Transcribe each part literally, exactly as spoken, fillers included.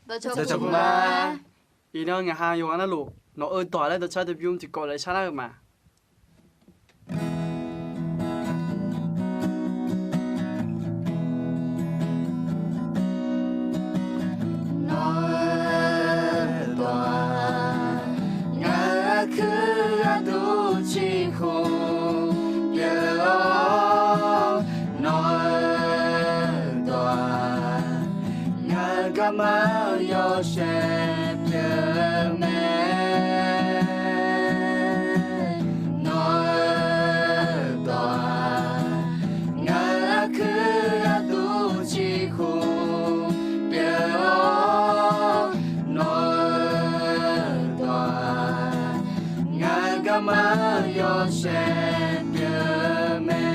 Dawqcawq ma. Iqnan ngaq ha yawqghaq navluf nawq-eu dawq laer dawqcawq teu bymr tiqkawv laer sharlar-eu ma. Nawq-eu dawq-aq, ngaq-euq aqkuir gharduq ciqkhmq pyeuf-awr, nawq-eu dawq-aq, ngaq-euq garma yawshaef pyeuf mae. Nawq-eu dawq-aq, ngaq-euq aqkuir gharduq ciqkhmq pyeuf-awr, nawq-eu dawq-aq, ngaq-euq garma yawshaef pyeuf mae.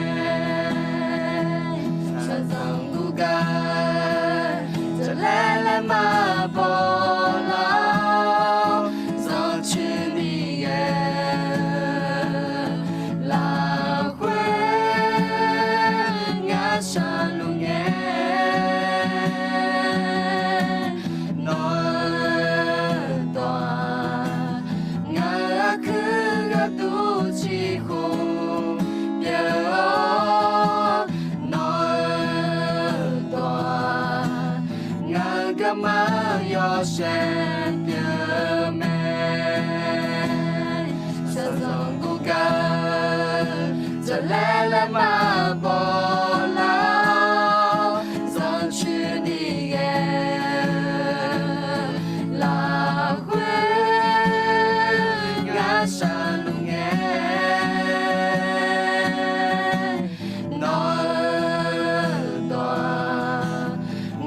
Shaqzanq guvgar jaqlaer laer maqbaw lar-awr, zanrcuir ni ghae-eu lafkhoer ngar shaqluf ngae. Nawq-eu dawq-aq, ngaq-euq aqkuir gharduq ciqkhmq pyeuf-awr, nawq-eu dawq-aq, ngaq-euq garma yawshaef pyeuf mae. Shaqzanq guvgar jaqlaer laer maqbaw lar-awr, zanrcuir ni ghae-eu lafkhoer ngar shaqluf ngae. Nawq-eu dawq-aq,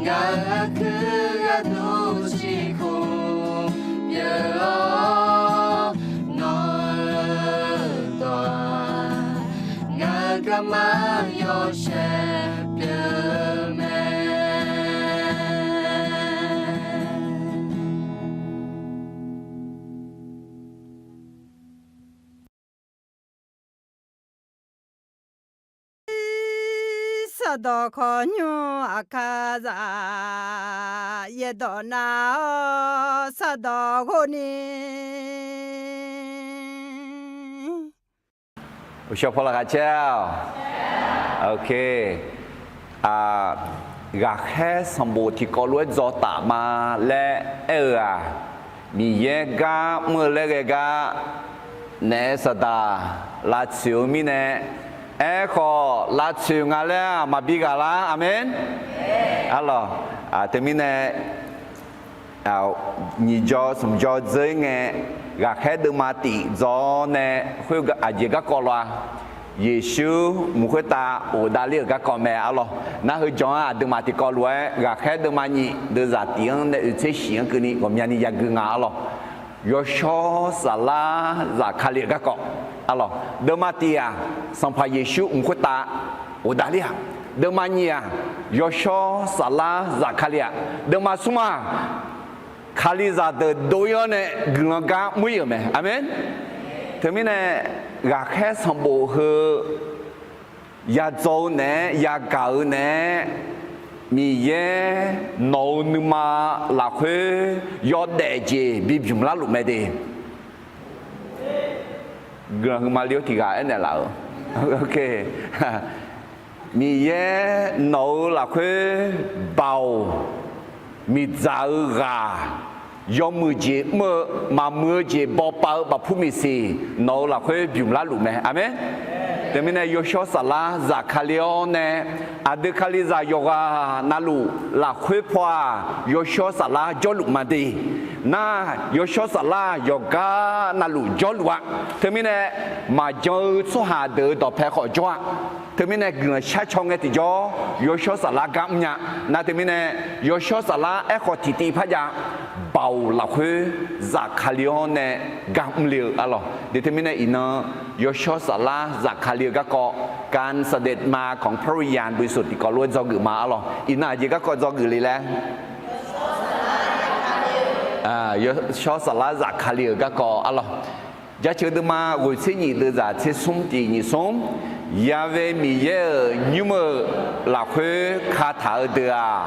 ngaq-euq aqkuir gharduq ciqkhmq pyeuf-awr, nawq-eu dawq-aq, ngaq-euq garma yawshaef pyeuf mae. Saqdawq khawqnymr aqkar zaf, yaerdawq nav-awr saqdawq ghov ni. Uqshawq paw laqkhaq caer-awq. Ghaqkhaer sanqbof tiqkawv lof-aer dzaw taf ma laer aer-eu-aq, Miqyaer gar mr-eu laer ghae gar naef-aer saqdaq lavtsoeq-eu mirnae, aerkhawf lavtsoeq nga laer-aq maqbi ghaq lar. Aqmeq. Arlawq, teumirnae nyiq jawr smq jawr dzeur-ir ngae, ghaqkhaer deuvma tif dzaw-awr nae khoer aqjeq garkawv lawq-a. Yeqsur mq khoertav ghofdav ler-euq garkawv mae arlawq. Nar heu jan-anr aqduimaf tiqkawv lof-aer ghaqkhaer deuvma nyiq deuvzaq tif-anr nae oeq tser shif-anr keuvni ghawqmyani yaguiq nga arlawq. Yawshawr Saflar zafkale-euq garkawv arlawq. Deuvma tif-aq, Sanqpaq Yeqsur mq khoertav ghofdav ler-aq. Deuvma nyiq-aq, Yawshawr Saflar zafkale-aq. Deuvma smr-aq, Kalizaq deuq dov-ir-awr nae guiqlanq gar mr-ir-euq mae. Aqmeq. Teumirnae ghaqkhaer sanqbof heu yadzaw-eu naeq-aer yagaq-eu naeq-aer, Miqyaer nawq-euq nuima lafkhoer yawdaef jeq bibymq larluf mae de. Guiqlanq huiqma le-awr tiq ghaq aernaeq laf-euq. Miqyaer nawq-euq lafkhoer Baoq miqdzaq-eu ghaq, yawmuiq jeq mr-eu maqmuiq-eu jeq bawpav-eu bafpur miqsiq nawq-euq lafkhoer bymq larluf mae. Aqmeq. Teumirnae Yawshawr Saflar zafkale-awr nae, aqdui Kalizaq yawqghaq navluf lafkhoer paw-aq, Yawshawr Saflar jawrluf ma de. Nar, Yawshawr Saflar yawqgar navluf jawrluf-a. Teumirnae maqjan-eu tsawrhaq deuq-euq dawqpae khawf jawr-a. Teumirnae guiqlanq sharcaw ngae tiqjawr Yawshawr Saflar gar mrnya. Nar teumirnae Yawshawr Saflar aerkhawf tiqtiv par jav, Baoq lafkhoer zafkale-awr nae gar mrle-eu arlawq. De teumirnae iqnan Yawshawr Saflar zafkale-eu garkawv การเสด็จมาของพระวิญญาณบริสุทธิ์ tiqkawv lof-aer dzawgeuf ma arlawq. Iqnan aqjeq garkawv dzawgeuf le laer Yawshawr Saflar zafkale-euq garkawv arlawq. Jaceuq deuvma ghoeq tser nyiq deuvzaq tser smr tiq nyiq smr. Ya'we Miqyaer-euq nymr-eu lafkhoer kataq-eu deuq-aq,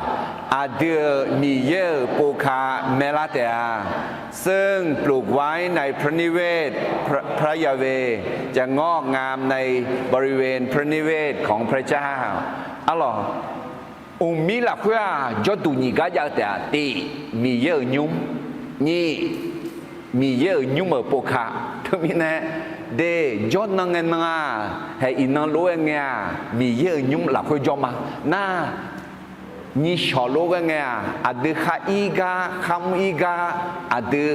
aqdui-euq Miqyaer-euq povka maerlar taef-a. ซึ่งปลูกไว้ในพระนิเวศพระยาเวห์ จะงอกงามในบริเวณพระนิเวศของพระเจ้า Arlawq, mqmir lafkhoer-aq, jawrduq nyiq gar jav-eu taef-a. Tiq, Miqyaer-euq nymr. Nyiq, Miqyaer-euq nymr-euq povka. Teumirnae, de, jawrnan ngae nan-aq, haeq iqnan lof-aer ngae-aq, Miqyaer-euq nymr lafkhoer jawr ma. Nar, nyiq shawq lof-aer ngae-aq, aqdui khar ir gar, khar mr ir gar, aqdui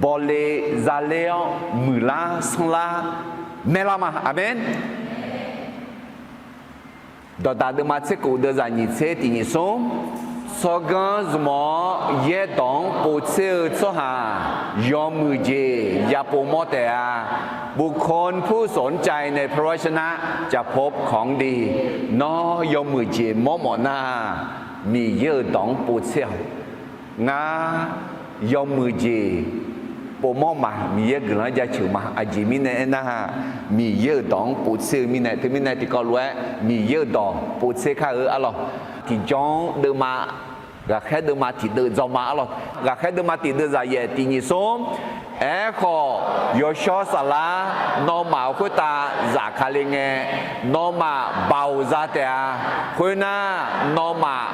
bawle zaler-awr muiqlar sanrlar maerlar ma. Aqmeq. Dawqdaq deuvma tser khof deuvzaq nyiq tser tiq nyiq smr, tsawrganr zmq-awr yaerdawq-anr povtser-eu tsawrhaq yawmuiq jeq ya povmawr taef-a. บุคคลผู้สนใจในพระวจนะ จะพบของดี Nawr yawmuiq jeq mawrmawf nar, Miqyaer-euq dawq-anr povtser-awq. Ngar yawmuiq jeq povmawr ma, Miqyaer guiqlanq-anr jaceuq ma. Aqjeq mirnae aernar, Miqyaer-euq dawq-anr povtser-eu mirnae. Teumirnae tiqkawv lof-aer Miqyaer-euq dawq povtser kar-eu arlawq. Tiqjawr-anr deuvma, ghaqkhaer deuvma tiqdeuv dzawma arlawq. Ghaqkhaer deuvma tiqdeuv zaqyaef tiq nyiq smr. Aerkhawf, yawshawr saflar nawmaf-euq khoertav zafkale ngae, nawmaf baoq za taef-a. Khoernar, nawmaf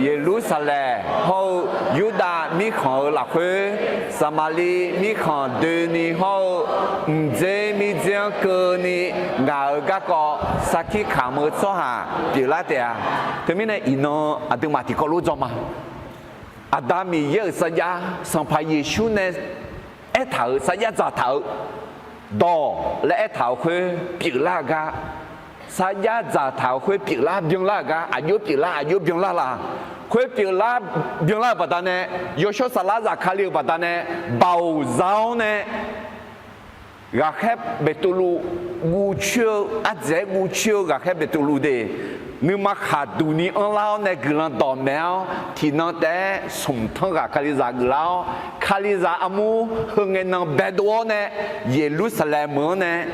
Yeqlursaqlaeq hawr-eu Yurdav mirkhanq-euq lafkhoer, Saqmaqliv mirkhanq doeni hawr-eu mqdzer mirdzer-anr keuvni ngaq-euq garkawv sarkir kamq-eu tsawrhaq pyeuflar taef-a. Teumirnae iqnan aqduimaf tiqkawv lof dzawma. Aqda Miqyaer-euq sarjax Sanqpaq Yeqsur nae aertaq-euq sarjax dzaqtaq-eu dawq laer aertaq-euq khoer pyeuflar-eu gar, sarjax dzaqtaq-euq khoer pyeuflar byanlar-euq gar, aqjox pyeuflar aqjox byanlar la. Khoer pyeuflar byanlar-euq baqdanae, yawshawr saflar zafkale-euq baqdanae, baoq za-awr nae, ghaqkhaer Beqtuvluv guvcoer-eu, ardzaeq-aer guvcoer-eu ghaqkhaer Beqtuvluv de, nuima khaqduq ni anrlar-awr nae guiqlanq dawqmaeq-awr, tiqnan taef-aer smq tanr ghaq Kalizaq geuflar-awr, Kalizaq armur heu ngae nan baedov-awr nae, Yeqlursaqlaeq meuq-anr nae,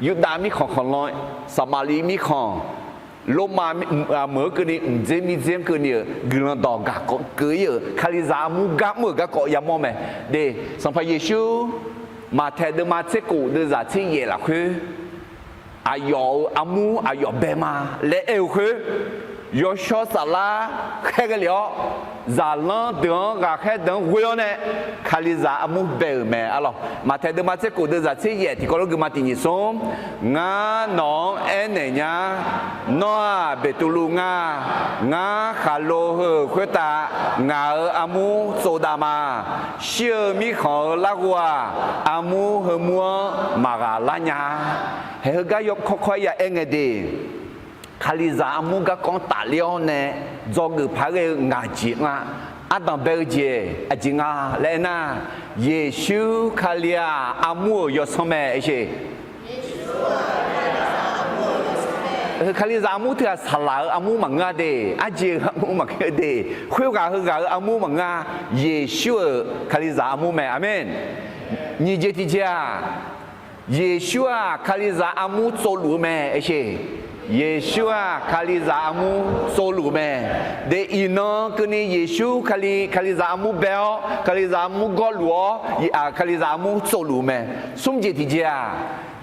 Yurdav mirkhanq khanqlan, Saqmaqliv mirkhanq, Lormav meuq-anr keuvni, mqdzer mirdzer-anr keuvni-euq guiqlanq dawq gaq keuv ir-euq Kalizaq armur gar mr-euq garkawv yamawr mae. De, Sanqpaq Yeqsur Maqtaeq deuvma tser khof deuvzaq tser yaef lafkhoer, aqyawf-euq armur aqyawf bae ma laer aer-eu khoer, yawshawr saflar khaerghae lef-awr, zaqlanr deuq-anr ghaqkhaer deuq-anr ghoe-awr nae, Kalizaq armur bae-euq mae arlawq. Maqtaeq deuvma tser khof deuvzaq tser yaef tiqkawv lof geufma tiq nyiq smr, Ngar nawq-anr aernaeq nya, nawr-aq Beqtuvluv ngar. Ngar khaqlo heu-euq khoertav ngaq-euq armur tsovdav ma. Shir-eu mirkhanq-euq larghov-aq, armur heumur-anr maqghaq lar nya-a. Haeq heugar yawkawr kawr-aer ya aer ngae de, Kalizaq armur garkawv-anr tafler-awr nae dzawgeuf paq-aer ghae-eu ngaq jeq nga. Ardanq bae-eu jeq aqjeq nga laer aernar, Yeqsur Kali-aq armur-euq yawsanr mae aersheq. Kalizaq armur teughaq saqlaq-euq armur maqngeur-a de, arjeq-euq armur maqngeur de, khoerghaq heughaq-euq armur maqngeur-a, Yeqsur-euq Kalizaq armur mae. Aqmeq. Nyiq jeq tiq jeq-aq, Yeqsur-aq Kalizaq armur tsovluf-eu mae aersheq. Yeqsur-aq Kalizaq armur tsovluf-eu mae. De, iqnan keuvni Yeqsur Kali, Kalizaq armur bae-awr, Kalizaq armur gawrluf-awr, Kalizaq armur tsovluf-eu mae. Smr jeq tiq jeq-aq,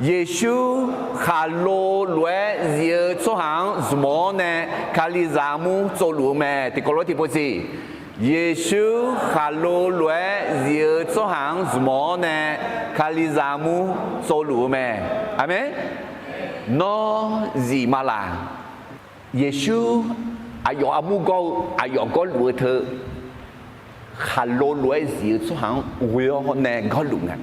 Yeqsur khaqlo lof-aer zif-eu tsawrhaq-anr zmq-awr nae Kalizaq armur tsovluf-eu mae. Tiqkawv lof tiqpov siq. Yeqsur khaqlo lof-aer zif-eu tsawrhaq-anr zmq-awr nae Kalizaq armur tsovluf-eu mae. Aqmeq. Nawr zif ma laq? Yeqsur aqyawf armur gawr-eu, aqyawf gawrluf-eu teu, khaqlo lof-aer zif-eu tsawrhaq-anr ghoe-awr nae gawrluf nga.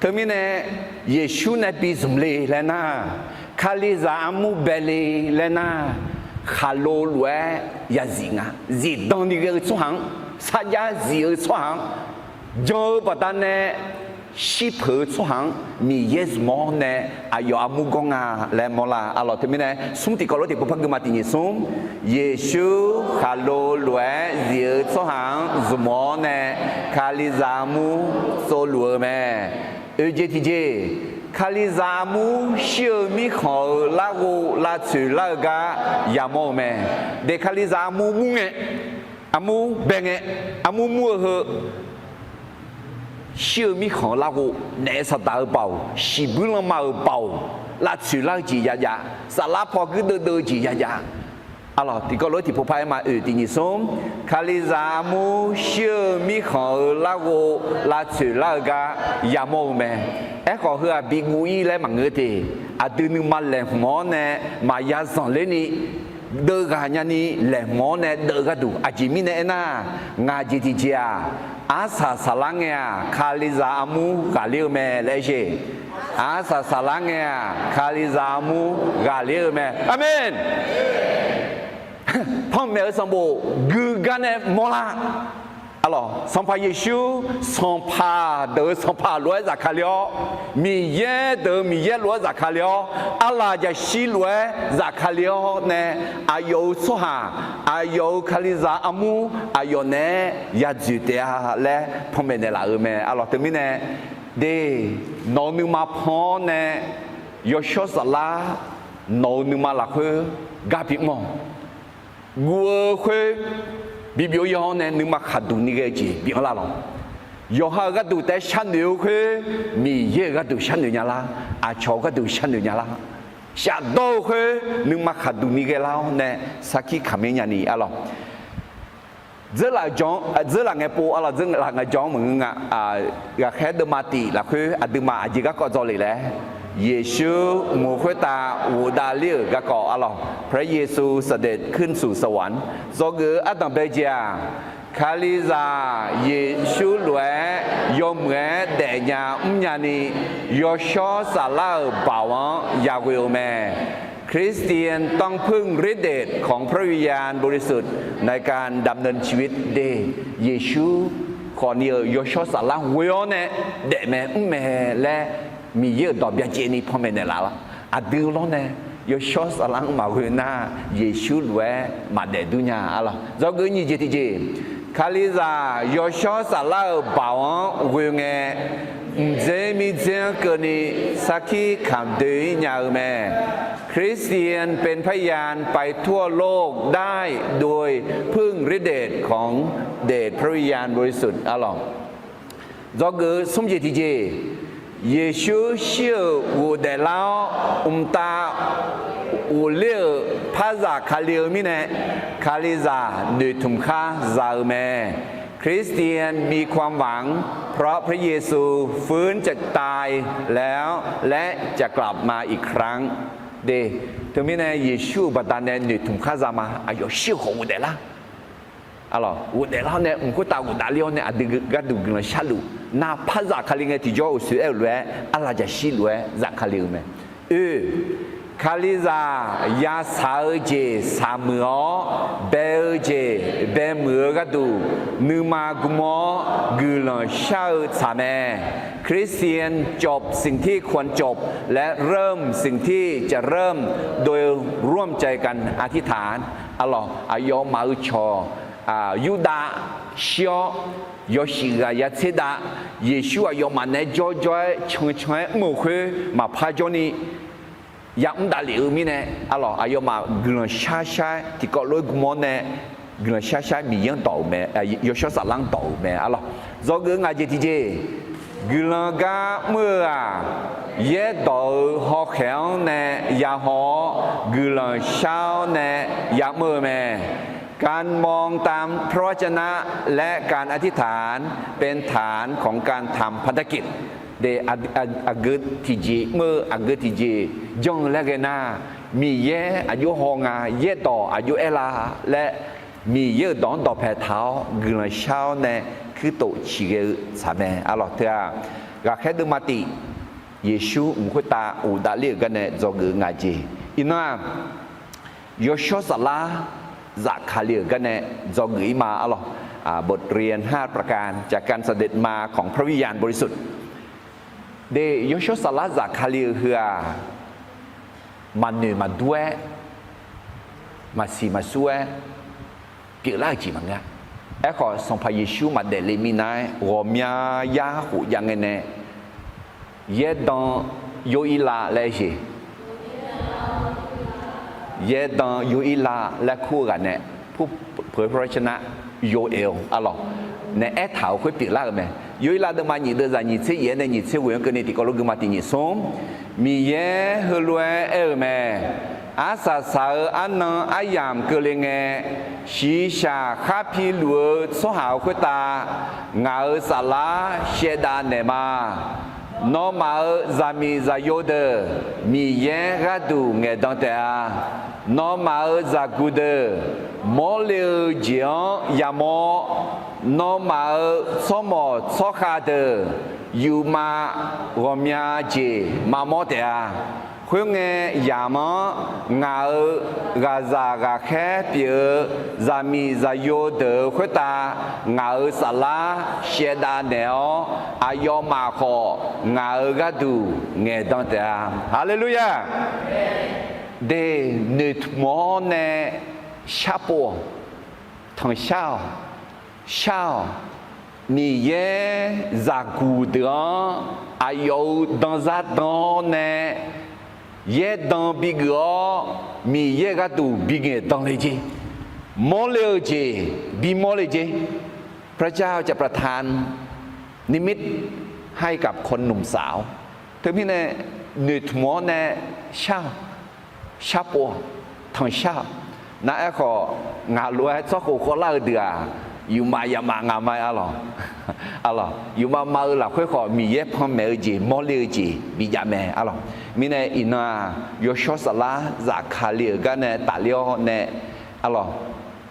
Teumirnae Yeqsur nae bi zmq le laer nar, Kalizaq armur bae le laer nar, khaqlo lof-aer ya zif nga. Zifdan ni ghae-eu tsawrhaq-anr, sarjax zif-eu tsawrhaq-anr jan-eu baqdanae shirpeuq-eu tsawrhaq-anr Miqyaer zmq-awr nae aqyawf armur gawr nga laer mawrlar arlawq. Teumirnae smr tiqkawv lof tiqpov par gui ma tiq nyiq smr, Yeqsur khaqlo lof-aer zif-eu tsawrhaq-anr zmq-awr nae Kalizaq armur tsovluf-eu mae. Oeq jeq tiq jeq, Kalizaq armur shir-eu mirkhanq-euq larghov lavtsoeq lar-eu gar yamawr-eu mae. De, Kalizaq armur mur ngae, armur bae ngae, armur mur-eu heu, shir-eu mirkhanq-euq larghov, naef saqdaq-eu baoq, shiqbuir lanma-euq baoq, lavtsoeq lar-eu jeq yajav, saflar paw guirdeuv deuv-eu jeq yajav. Arlawq, tiqkawv lof-aer tiqpov par-aer ma oe tiq nyiq smr, Kalizaq armur shir-eu mirkhanq-euq larghov lavtsoeq lar-eu gar yamawr-eu mae. Aerkhawf, heu-aq biguv-ir laer maqngeur te. Aqdui nuima laeqhmq-awr nae maqya zanqler ni, deuv ghaq nyani laeqhmq-awr nae deuv-eu gharduq. Aqjeq mirnae aernar, ngaq jeq tiqjeq-aq, arsaq saflar ngae-aq, Kalizaq armur ghaqler-eu mae laer aer jeq. Arsaq saflar ngae-aq, Kalizaq armur ghaqler-eu mae. Aqmeq. Panmaeq-eu sanqbof gui gar nae mawrlar. Arlawq, Sanqpaq Yeqsur, sanqpaq deuq-euq Sanqpaq lof-aer zafkale-awr, Miqyaer deuq-euq Miqyaer lof-aer zafkale-awr, arlaq jaqshir lof-aer zafkale-awr nae, aqyawf-euq tsawrhaq, aqyawf-euq Kalizaq armur aqyawf naeq-aer yadzoeq taef-a laer panmaeq naeqlaf-euq mae. Arlawq, teumirnae, de, nawq-euq nuima pan-awr nae, yawshawr saflar nawq-euq nuima lafkhoer gar bimr-awq. Guv-eu khoer bibyov-ir-awr nae nuima khaqduq ni ghae-eu jeq bi anrlar lawq. Yawqha-euq gharduq taef-aer sharnoeq-eu khoer, Miqyaer-euq gharduq sharnoeq nya lar, aqcawq-euq gharduq sharnoeq nya lar. Shafdawr-eu khoer nuima khaqduq ni ghae lar-awr nae sarkir kamq-ir nyani arlawq. Dzeurlaf ngaeqpov arlawq, dzeurlaf ngaeqjawr-anr maqngeur nga. Ghaqkhaer deuvma tif lafkhoer aqduimaf aqjeq garkawv dzawle laer, Yeqsur mq khoertav ghofdav ler-euq garkawv arlawq, พระเยซูเสด็จขึ้นสู่สวรรค์ dzawgeuf-eu ardanq bae jeq-aq, Kalizaq Yeqsur lof-aer yawmuiq-aer daefnya mrnya ni, yawshawr saflar-euq baoq-anr yaghoe-eu mae. คริสเตียนต้องพึ่งฤทธิ์เดชของพระวิญญาณบริสุทธิ์ในการดำเนินชีวิต de, Yeqsur khawfni-euq yawshawr saflar ghoe-awr nae daef mae mr mae laer, Miqyaer-euq dawq byacaevni panmaeq naeqlaf lar. Aqdui lawr nae yawshawr saflar-anr maqghoe nar, Yeqsur lof-aer maqdaef dur nya arlawq. Dzawgeuf nyiq jeq tiqjeq, Kalizaq yawshawr saflar-euq baoq-anr ghoe ngae, mqdzer mirdzer-anr keuvni sarkir kamq doe-ir nya-eu mae. คริสเตียนเป็นพยานไปทั่วโลกได้โดยพึ่งฤทธิ์เดชของเดชพระวิญญาณบริสุทธิ์ arlawq. Dzawgeuf smr jeq tiqjeq, Yeqsur shir-euq ghofdaef lar-awr, mqtav ghofler-euq parzaq Kali-eu mirnae, Kalizaq noeqtmq khar za-eu mae. คริสเตียนมีความหวังเพราะพระเยซูฟื้นจากตายแล้ว และจะกลับมาอีกครั้ง de, teumirnae Yeqsur-euq baqdanae noeqtmq khar za ma. Aqyawf shir-eu khawf ghofdaef lar. Arlawq, ghofdaef lar-awr nae mq khoertav ghofdav ler-awr nae aqdui gharduq guiqlanq sharluf nar, parzaq Kali ngae tiqjawr uqsoeq aer-euq lof-aer, arlaq jaqshir lof-aer zafkale-eu mae. Oe, Kalizaq yashaq-eu jeq shaqmuiq-awr, bae-eu jeq baemuiq-eu gharduq, nuima gm-awr guiqlanq shar-eu tsaq mae. คริสเตียนจบสิ่งที่ควรจบ และเริ่มสิ่งที่จะเริ่ม โดยร่วมใจกันอธิษฐาน Arlawq, aqyawfmaf-euq cawq Yurdav shir-awr, yawshuif ghaq ya tser dav, Yeqsur aqyawfmaf naeq-aer jawrjawr-aer cancan-aer mr-euq khoer maqpar jawrni yamr davlef-eu mirnae, arlawq, aqyawfmaf guiqlanq shar shar-aer tiqkawv lof-aer gm-awr nae, guiqlanq shar shar-aer Miqyaer-anr dawq-euq mae, Yawshawr Saflar-anr dawq-euq mae, arlawq. Dzawgeuf-eu ngaq jeq tiqjeq, guiqlanq gar mr-eu-aq, yaerdawq-euq hawkhaeq-anr nae yahaw-awr, guiqlanq shar-awr nae yamr-eu mae. การมองตามพระวจนะ และการอธิษฐาน เป็นฐานของการทำพันธกิจ Aqgeu tiqjeq mr-eu, aqgeu tiqjeq janr-eu laer ghae nar, Miqyaer aqjox haw nga, yaerdawq aqjox aer la laer, Miqyaer-euq dawq-anr dawqpae taq-awr guiqlanq shar-awr nae kuirtof ciqghae-eu tsaq mae, arlawq. Teu-aq, ghaqkhaer deuvma tif, Yeqsur mq khoertav ghofdav ler-euq garnae dzawgeuf-eu ngaq jeq. Iqnan-aq, Yawshawr Saflar zafkale-euq garnae dzawgeuf-ir ma, arlawq. บทเรียนห้าประการจากการเสด็จมาของพระวิญญาณบริสุทธิ์ De, Yawshawr Saflar zafkale-eu heu-aq, maqnoeq maqdur-aer, maqsiq maqsur-aer pyeuflar-euq jeq maqngeur-a. Aerkhawf, Sanqpaq Yeqsur maqdaef le minav-aer ghawqmya yar khof jav ngae nae, yaerdan Yo-ir la laer aer-eu jeq, yaerdan yo-ir la laer kur-eu ghaq nae, pur peuq-eu พยัญชนะ yo-eu arlawq nae aertaq-euq khoer pyeuflar-euq mae. Yo-ir la deuvma nyiq deuvzaq nyiq tser yaef-aer nae nyiq tser ghoeq-anr keuvni tiqkawv lof guima tiq nyiq smr, Miqyaer heulof-aer aer-eu mae. Arsaq saq-eu arnan aryamq keuvle ngae, shiqshaq khar piluf-eu tsawrhaq-euq khoertav ngaq-euq saflar shaevdav naeq ma. Nawmaf-euq zaqmiq zaqyo deuq Miqyaer gharduq ngaeqdan taef-a. Nawmaf-euq zaqguq deuq mawrle-eu jeq-anr yamawr-awr, nawmaf-euq tsawrmawq tsawrkhav deuq yufmav ghawqmya jeq maqmawr taef-a. Khoerngae, yamq-anr ngaq-euq ghaqzaq ghaqkhaer pyeuf-eu zaqmiq zaqyo deuq-euq khoertav ngaq-euq saflar shaevdav naeq-awr, aqyawfmaf khawf ngaq-euq gharduq ngaeqdan taef-a. Haleluya! De, noeqtmq-awr nae sharpov-awq, tanqshar-awq, shar-awq. Miqyaer zaqguq deuq-anr aqyawf-euq danzar dan-awr nae yaerdan bigeuf-awr, Miqyaer gharduq bingaeq danle jer. Mawrle-eu jeq bimawrle jer. พระเจ้าจะประทานนิมิตให้กับคนหนุ่มสาว Teumirnae noeqtmq-awr nae shar-awq, sharpov-awq, tanqshar-awq. Nar aerkhawf, ngaq lof-aer tsawrkhof khawvlar-eu deuq-aq, yufmaf yamaf ngaq ma-aer arlawq. Arlawq, yufmaf maf-eu lafkhoer khawf Miqyaer panmaeq-eu jeq mawrle-eu jeq bijav mae arlawq. Mirnae iqnan-aq, yawshawr saflar zafkale-euq gar nae tafler-awr nae arlawq,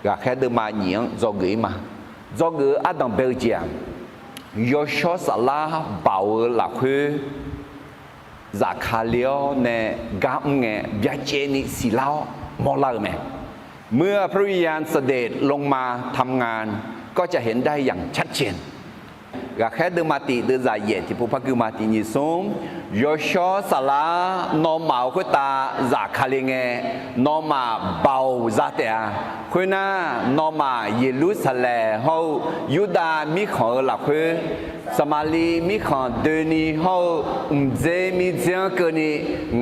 ghaqkhaer deuvma nyiq-anr dzawgeuf-ir ma. Dzawgeuf-eu ardanq bae-eu jeq-aq, yawshawr saflar baoq-eu lafkhoer zafkale-awr nae gar mr ngae byacaevni siqlar-awr mawrlar-eu mae. เมื่อพระวิญญาณเสด็จลงมาทำงาน ก็จะเห็นได้อย่างชัดเจน Ghaqkhaer deuvma tiq deuvzaq yaef tiqpov par guima tiq nyiq smr, yawshawr saflar nawmaf-euq khoertav zafkale ngae, nawmaf baoq za taef-a. Khoernar, nawmaf Yeqlursaqlaeq hawr-eu Yurdav mirkhanq-euq lafkhoer, Saqmaqliv mirkhanq doeni hawr-eu mqdzer mirdzer-anr keuvni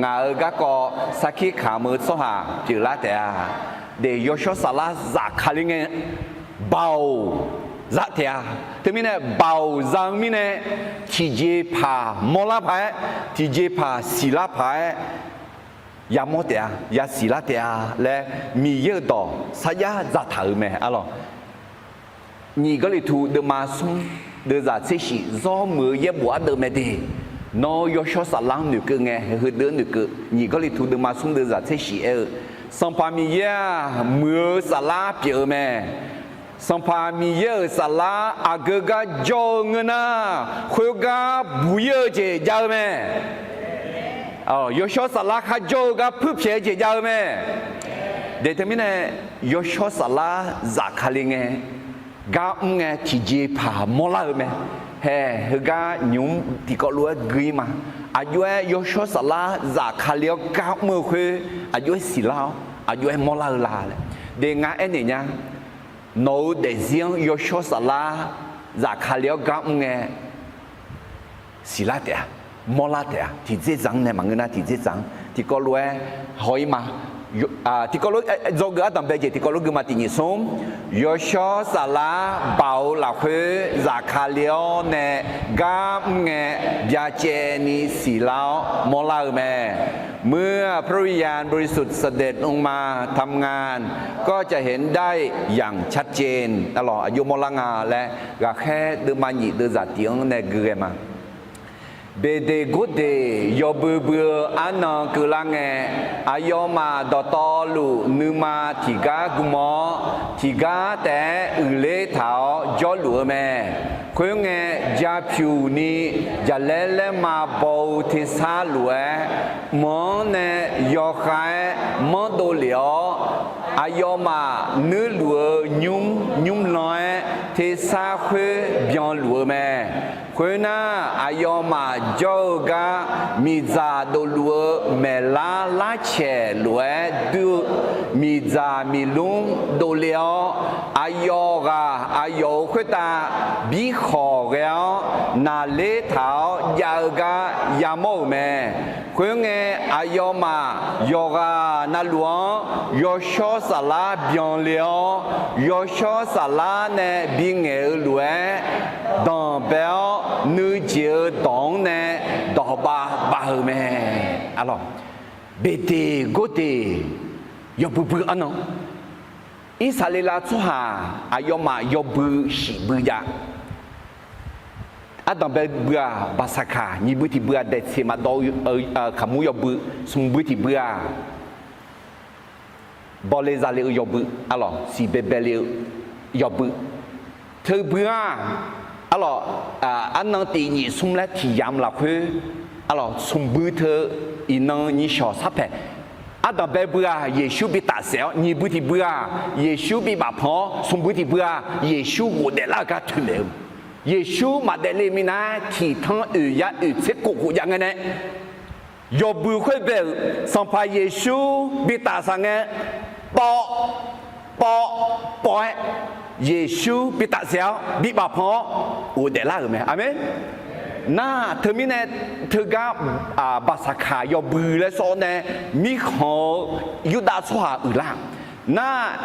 ngaq-euq garkawv sarkir kamq-eu tsawrhaq pyeuflar taef-a. De, yawshawr saflar zafkale ngae, baoq za taef-a. Teumirnae baoq za-eu mirnae, tiqjeqpaq mawrlar paq-aer, tiqjeqpaq siqlar paq-aer, yamawr taef-a, yasiqlar taef-a laer Miqyaer-euq dawq sarjax dzaqtaq-euq mae arlawq. Nyiq Gawrliqtu deuvma smr deuvzaq tser shif zawr muiq-eu yaerbof ardeuv mae de. Nawr yawshawr saflar-anr noeqkeuv ngae, heudeuq-anr noeqkeuv. Nyiq Gawrliqtu deuvma smr deuvzaq tser shif aer-eu, Sanqpaq Miqyaer-aq, muiq-eu saflar pyeuf-eu mae. Sanqpaq Miqyaer-euq saflar aqgeu gar jawr-eu ngeur nar, khoergar buq-ir-eu jeq jav-eu mae. Yawshawr saflar kharjawr-eu gar puirpyaeq-eu jeq jav-eu mae. De, teumirnae yawshawr saflar zafkale ngae, gar mr ngae tiqjeqpaq mawrlar-eu mae. Hae, heugar nymq-mr tiqkawv lof-aer gui-ir ma. Aqjox-aer yawshawr saflar zafkale-awr gar mr-eu khoer, aqjox-aer siqlar-awr aqjox-aer mawrlar-eu la laer. De, ngar aernaeq nya. Nawq-euq daefzir-anr yawshawr saflar zafkale-awr gar mr ngae, siqlar taef-a, mawrlar taef-a. Tiqdzerdzaq-anr nae maqngeur nar, tiqdzerdzaq-anr tiqkawv lof-aer haw-ir ma. Tiqkawv lof-aer dzawgeuf ardanqbae jeq tiqkawv lof guima tiq nyiq smr, yawshawr saflar baoq-eu lafkhoer zafkale-awr nae gar mr ngae, byacaevni siqlar-awr mawrlar-eu mae. เมื่อพระวิญญาณบริสุทธิ์เสด็จลงมาทำงาน ก็จะเห็นได้อย่างชัดเจน Arlawq, aqjox mawrlar nga laer ghaqkhaer deuvma nyiq deuvzaq tiq-anr nae gui ghae ma. Beqdeq gordeq yawbui bui-eu arnan keuvlar ngae, aqyawfmaf dawqtawvluf nuima tiqgar gm-awr, tiqgar taef-aer uiqler taq-awr jawrluf-eu mae. Khoerngae, jaqpyuq ni jaqlaer laerma baw-eu tersar lof-aer, mq-anr nae yawkhav-aer manrdov lef-awr, aqyawfmaf nuirluf-eu nymr nymrlan-aer tersar khoer byanluf-eu mae. Khoernar, aqyawfmaf jawr-eu gar miqdzaq dofluf-eu maeqlar larcaeq lof-aer dui-eu miqdzaq miqlmr dovle-awr, aqyawf ghaq aqyawf-euq khoertav birkhawq ghae-awr naqler taq-awr jav-eu gar yamawr-euq mae. Khoerngae, aqyawfmaf yawqghaq navluf-anr Yawshawr Saflar byanle-awr, Yawshawr Saflar nae bingaeq-eu lof-aer danqbae-awr, nuijeq-eu dawq-anr nae dawqbav bav-eu mae. Arlawq, Beqdeqgordeq yawbui bui arnan, Irsaqleqlav tsawrhaq aqyawfmaf yawbui shif bui jav. Ardanqbae bui-aq, Baqsaqkaq, nyiq bui tiq bui-aq, daeqtseq maqdawv-eu kaqmur yawbui, smq bui tiq bui-aq, bawle zale-eu yawbui, arlawq, siqbaebae le-eu yawbui. Teu bui-aq, arlawq, arnan tiq nyiq smr laer tiq yamq lafkhoer, arlawq, smq bui teu iqnan nyiq shawq sarpaeq. Ardanqbae bui-aq, Yeqsur bi tafsaef-awr, nyiq bui tiq bui-aq, Yeqsur bi bafpanq-awr, smq bui tiq bui-aq, Yeqsur ghofdaef lar-euq gar toeqmaeq-eu. Yeqsur maqdaef le minav-aer tiq tanr oeq yar oeq tser kof khof jav ngae nae, yawbui khoer bae-euq Sanqpaq Yeqsur bi tafsaf ngae, pawv, pawv, pawv-aer, Yeqsur bi tafsaef-awr bi bafpanq-awr ghofdaef lar-euq mae. Aqmeq. Nar teumirnae, teugar Baqsaqkaq yawbui laer sawr-awr nae, mirkhanq-eu Yurdav tsawrhaq uiqlar. Nar,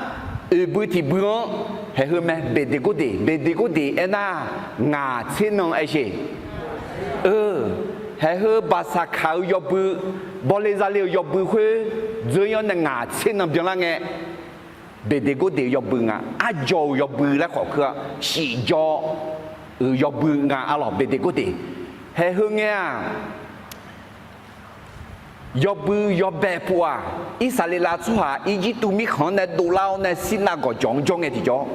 oeq bui tiq bui-anr haeq heu mae, Beqdeqgordeq. Beqdeqgordeq aernar, ngaq tser nan aersheq. Haeq heu Baqsaqkaq-eu yawbui, bawle zale-euq yawbui khoer dzeur-ir-awr nae ngaq tser nan byanlar ngae, Beqdeqgordeq-eu yawbui nga. Arjawr-euq yawbui laer khawf keuv-a, shif jawr-euq yawbui nga. Arlawq, Beqdeqgordeq haeq heu ngae-aq, yawbui yawbae pov-aq, Irsaqleqlav tsawrhaq Irjirtuv mirkhanq-anr nae dovlar-awr nae Sirnav gawqjawq-anr jawr ngae tiqjawr,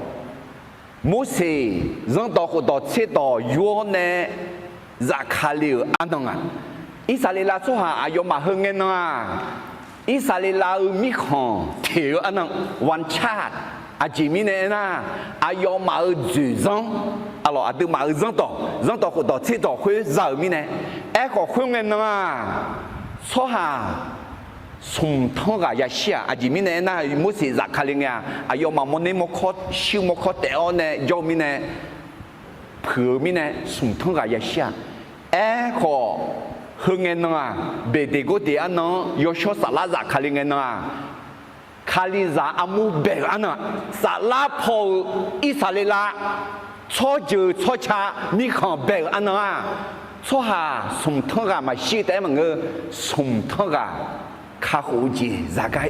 Morseq zanrdawq khofdawq tserdawq yur-awr nae zafkale-euq arnan-aq, Irsaqleqlav tsawrhaq aqyawfmaf heu ngae nan-aq, Irsaqleqlav-euq mirkhanq teq-eu arnan, one child, aqjeq mirnae aernar, aqyawfmaf-euq dzoeqzanr, arlawq, aqduimaf-euq zanrdawq, zanrdawq khofdawq tserdawq khoer za-euq mirnae, aerkhawf khoerngae nan-aq, tsawrhaq smq tanr ghaq yashir-aq, aqjeq mirnae aernar, Morseq zafkale ngae-aq, aqyawfmaf mawrner mawrkawr shuir mawrkawr taef-awr nae jawr-eu mirnae, puiq-eu mirnae smq tanr ghaq yashir-aq. Aerkhawf, heu ngae nan-aq, Beqdeqgordeq arnan-anr Yawshawr Saflar zafkale ngae nan-aq, Kalizaq armur bae-euq arnan-aq, saflar paw-eu Irsaqleqlav tsawrjeuq tsawrca mirkhanq bae-euq arnan-aq, tsawrhaq smq tanr ghaq maqshir-eu taef-aer maqngeur, smq tanr ghaq kakhof-eu jeq zaqgar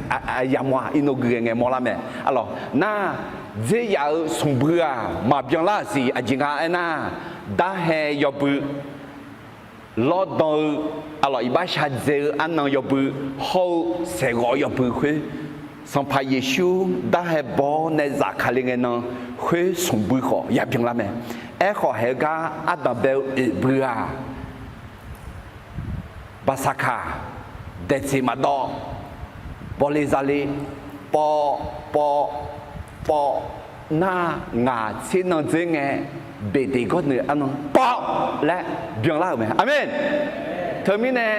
yamawr-a. Irnov gui ghae ngae mawrlar mae. Arlawq, nar, dzerzaq-eu smq bui-aq maqbyan lar-euq siq. Aqjeq nga aernar, darhae yawbui, lawrdan-eu, arlawq, iqbax shadzae-eu arnan yawbui, hawr-eu saeqghawv yawbui khoer, Sanqpaq Yeqsur darhae baw-awr nae zafkale ngae nan khoer smq bui khawf yabyan lar mae. Aerkhawf, haeq-eu gar ardanq bae-eu oeq bui-aq, Baqsaqkaq, daeqtseq maqdawv, bawle zale, pawv, pawv, pawv, nar ngaq tser nan dzer ngae, Beqdeqgordeq arnan pawv laer byanlar-euq mae. Aqmeq. Teumirnae,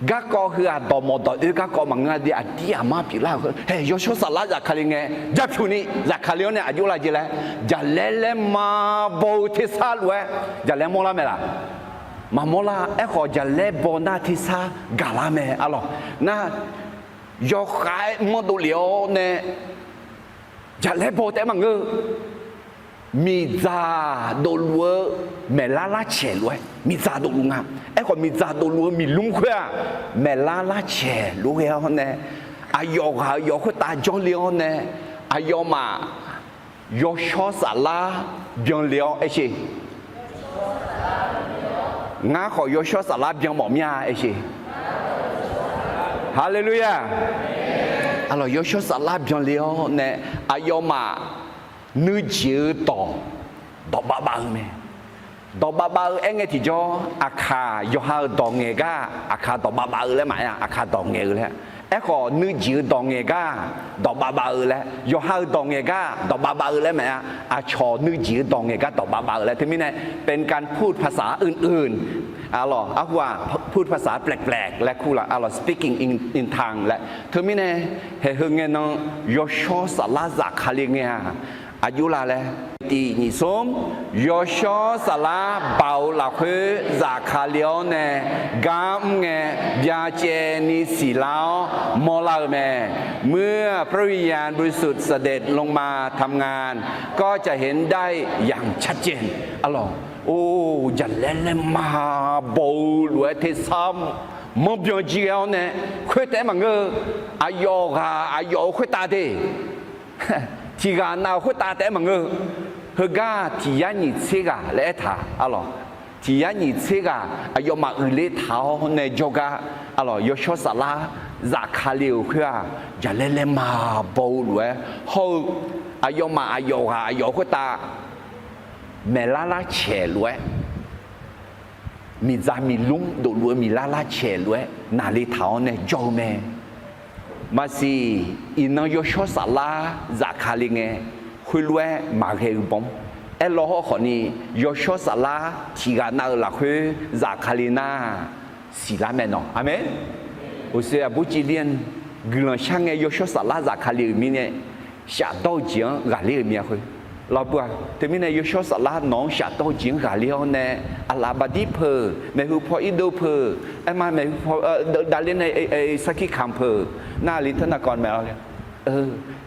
garkawv heu-aq dawqmawf dawq oer garkawv maqngeur-a de, aqdir aqmar pyeuflar-euq. Haeq, Yawshawr Saflar zafkale ngae, japyuq ni zafkale-awr nae aqjox lar jeq laer, jaqlaer laer ma baw-eu tersar lof-aer jaqlaer mawrlar mae laq? Maqmawr lar. Aerkhawf, jaqlaer baw nar tersar gaqlar mae. Arlawq, nar, yawkhav-aer manr dovlef-awr nae jaqlaer baw taef-aer maqngeur-eu, miqdzaq dovluf-eu maeqlar larcaeq lof-aer miqdzaq dovluf nga. Aerkhawf, miqdzaq dovluf-eu miqlmr khoer-aq, maeqlar larcaeq lof-aer ghae-awr nae, aqyawf ghaq-euq yawf khoertav jawrle-awr nae, aqyawfmaf Yawshawr Saflar byanle-awr aersheq. Ngar khawf Yawshawr Saflar byan mawf mir-a aersheq. Haleluya! Arlawq, Yawshawr Saflar byanle-awr nae, aqyawfmaf nuijeq-eu dawq, dawq bavbav-eu mae. Dawq bavbav-eu aerngae tiqjawr, aqkaq yawqha-euq dawq ngaeq gar, aqkaq dawq bavbav-eu laer maqaer-a, aqkaq dawq ngaeq-eu laer. Aerkhawf, nuijeq-eu dawq ngaeq gar, dawq bavbav-eu laer, yawqha-euq dawq ngaeq gar dawq bavbav-eu laer maqaer-a, aqcawq nuijeq-eu dawq ngaeq gar dawq bavbav-eu laer. Teumirnae เป็นการพูดภาษาอื่น arlawq, arhu-aq พูดภาษาแปลกๆ laer kur laf, arlawq, speaking in, in tongue laer. Teumirnae, haeq heu ngae nan Yawshawr Saflar zafkale ngae-aq, Aqjox la laer tiq nyiq smr, yawshawr saflar baoq-eu lafkhoer zafkale-awr nae gar mr ngae, byacaevni siqlar-awr mawrlar-euq mae. เมื่อพระวิญญาณบริสุทธิ์เสด็จลงมาทำงาน ก็จะเห็นได้อย่างชัดเจน Arlawq, or, jaqlaer laer ma baw-eu lof-aer tersar manrbyan jir ghae-awr nae khoertav-aer maqngeur-eu, aqyawf ghaq aqyawf-euq khoertav te tiq ghaq nav-euq khoertav taef-aer maqngeur-eu, heugar tiq yar nyiq tser ghaq laer aertaq, arlawq, tiq yar nyiq tser ghaq aqyawfmaf uiqler taq-awr nae jawrgar, arlawq, yawshawr saflar zafkale-euq khoer-aq, jaqlaer laer ma baw-eu lof-aer hawr-eu, aqyawfmaf aqyawf ghaq aqyawf khoertav maeqlar lar caeq lof-aer, miqdzaq miqlmr dofluf-eu miqlar lar caeq lof-aer naqle taq-awr nae jawr-eu mae. Maqsiq, iqnan yawshawr saflar zafkale ngae, khoerlof-aer maqghae-eu bawr. Aerlaw hawrkhawf ni, yawshawr saflar tiq ghaq nav-eu lafkhoer zafkale nar, siqlar mae nawq. Aqmeq. Uqshoe aqbur civler-anr guiqlanq shar ngae yawshawr saflar zafkale-euq mirnae, shafdawr-eu jeq-anr ghaqler-euq mir-a khoer. Lawrbur-aq, teumirnae yawshawr saflar nawq-anr shafdawr-eu jeq-anr ghaqler-awr nae, aqlaf baqdir peuq, maeqhu paw irdov peuq, aerma maeqhu paw davler nae sarkir kamq peuq, nar aqli teu narkawv mae-awr le.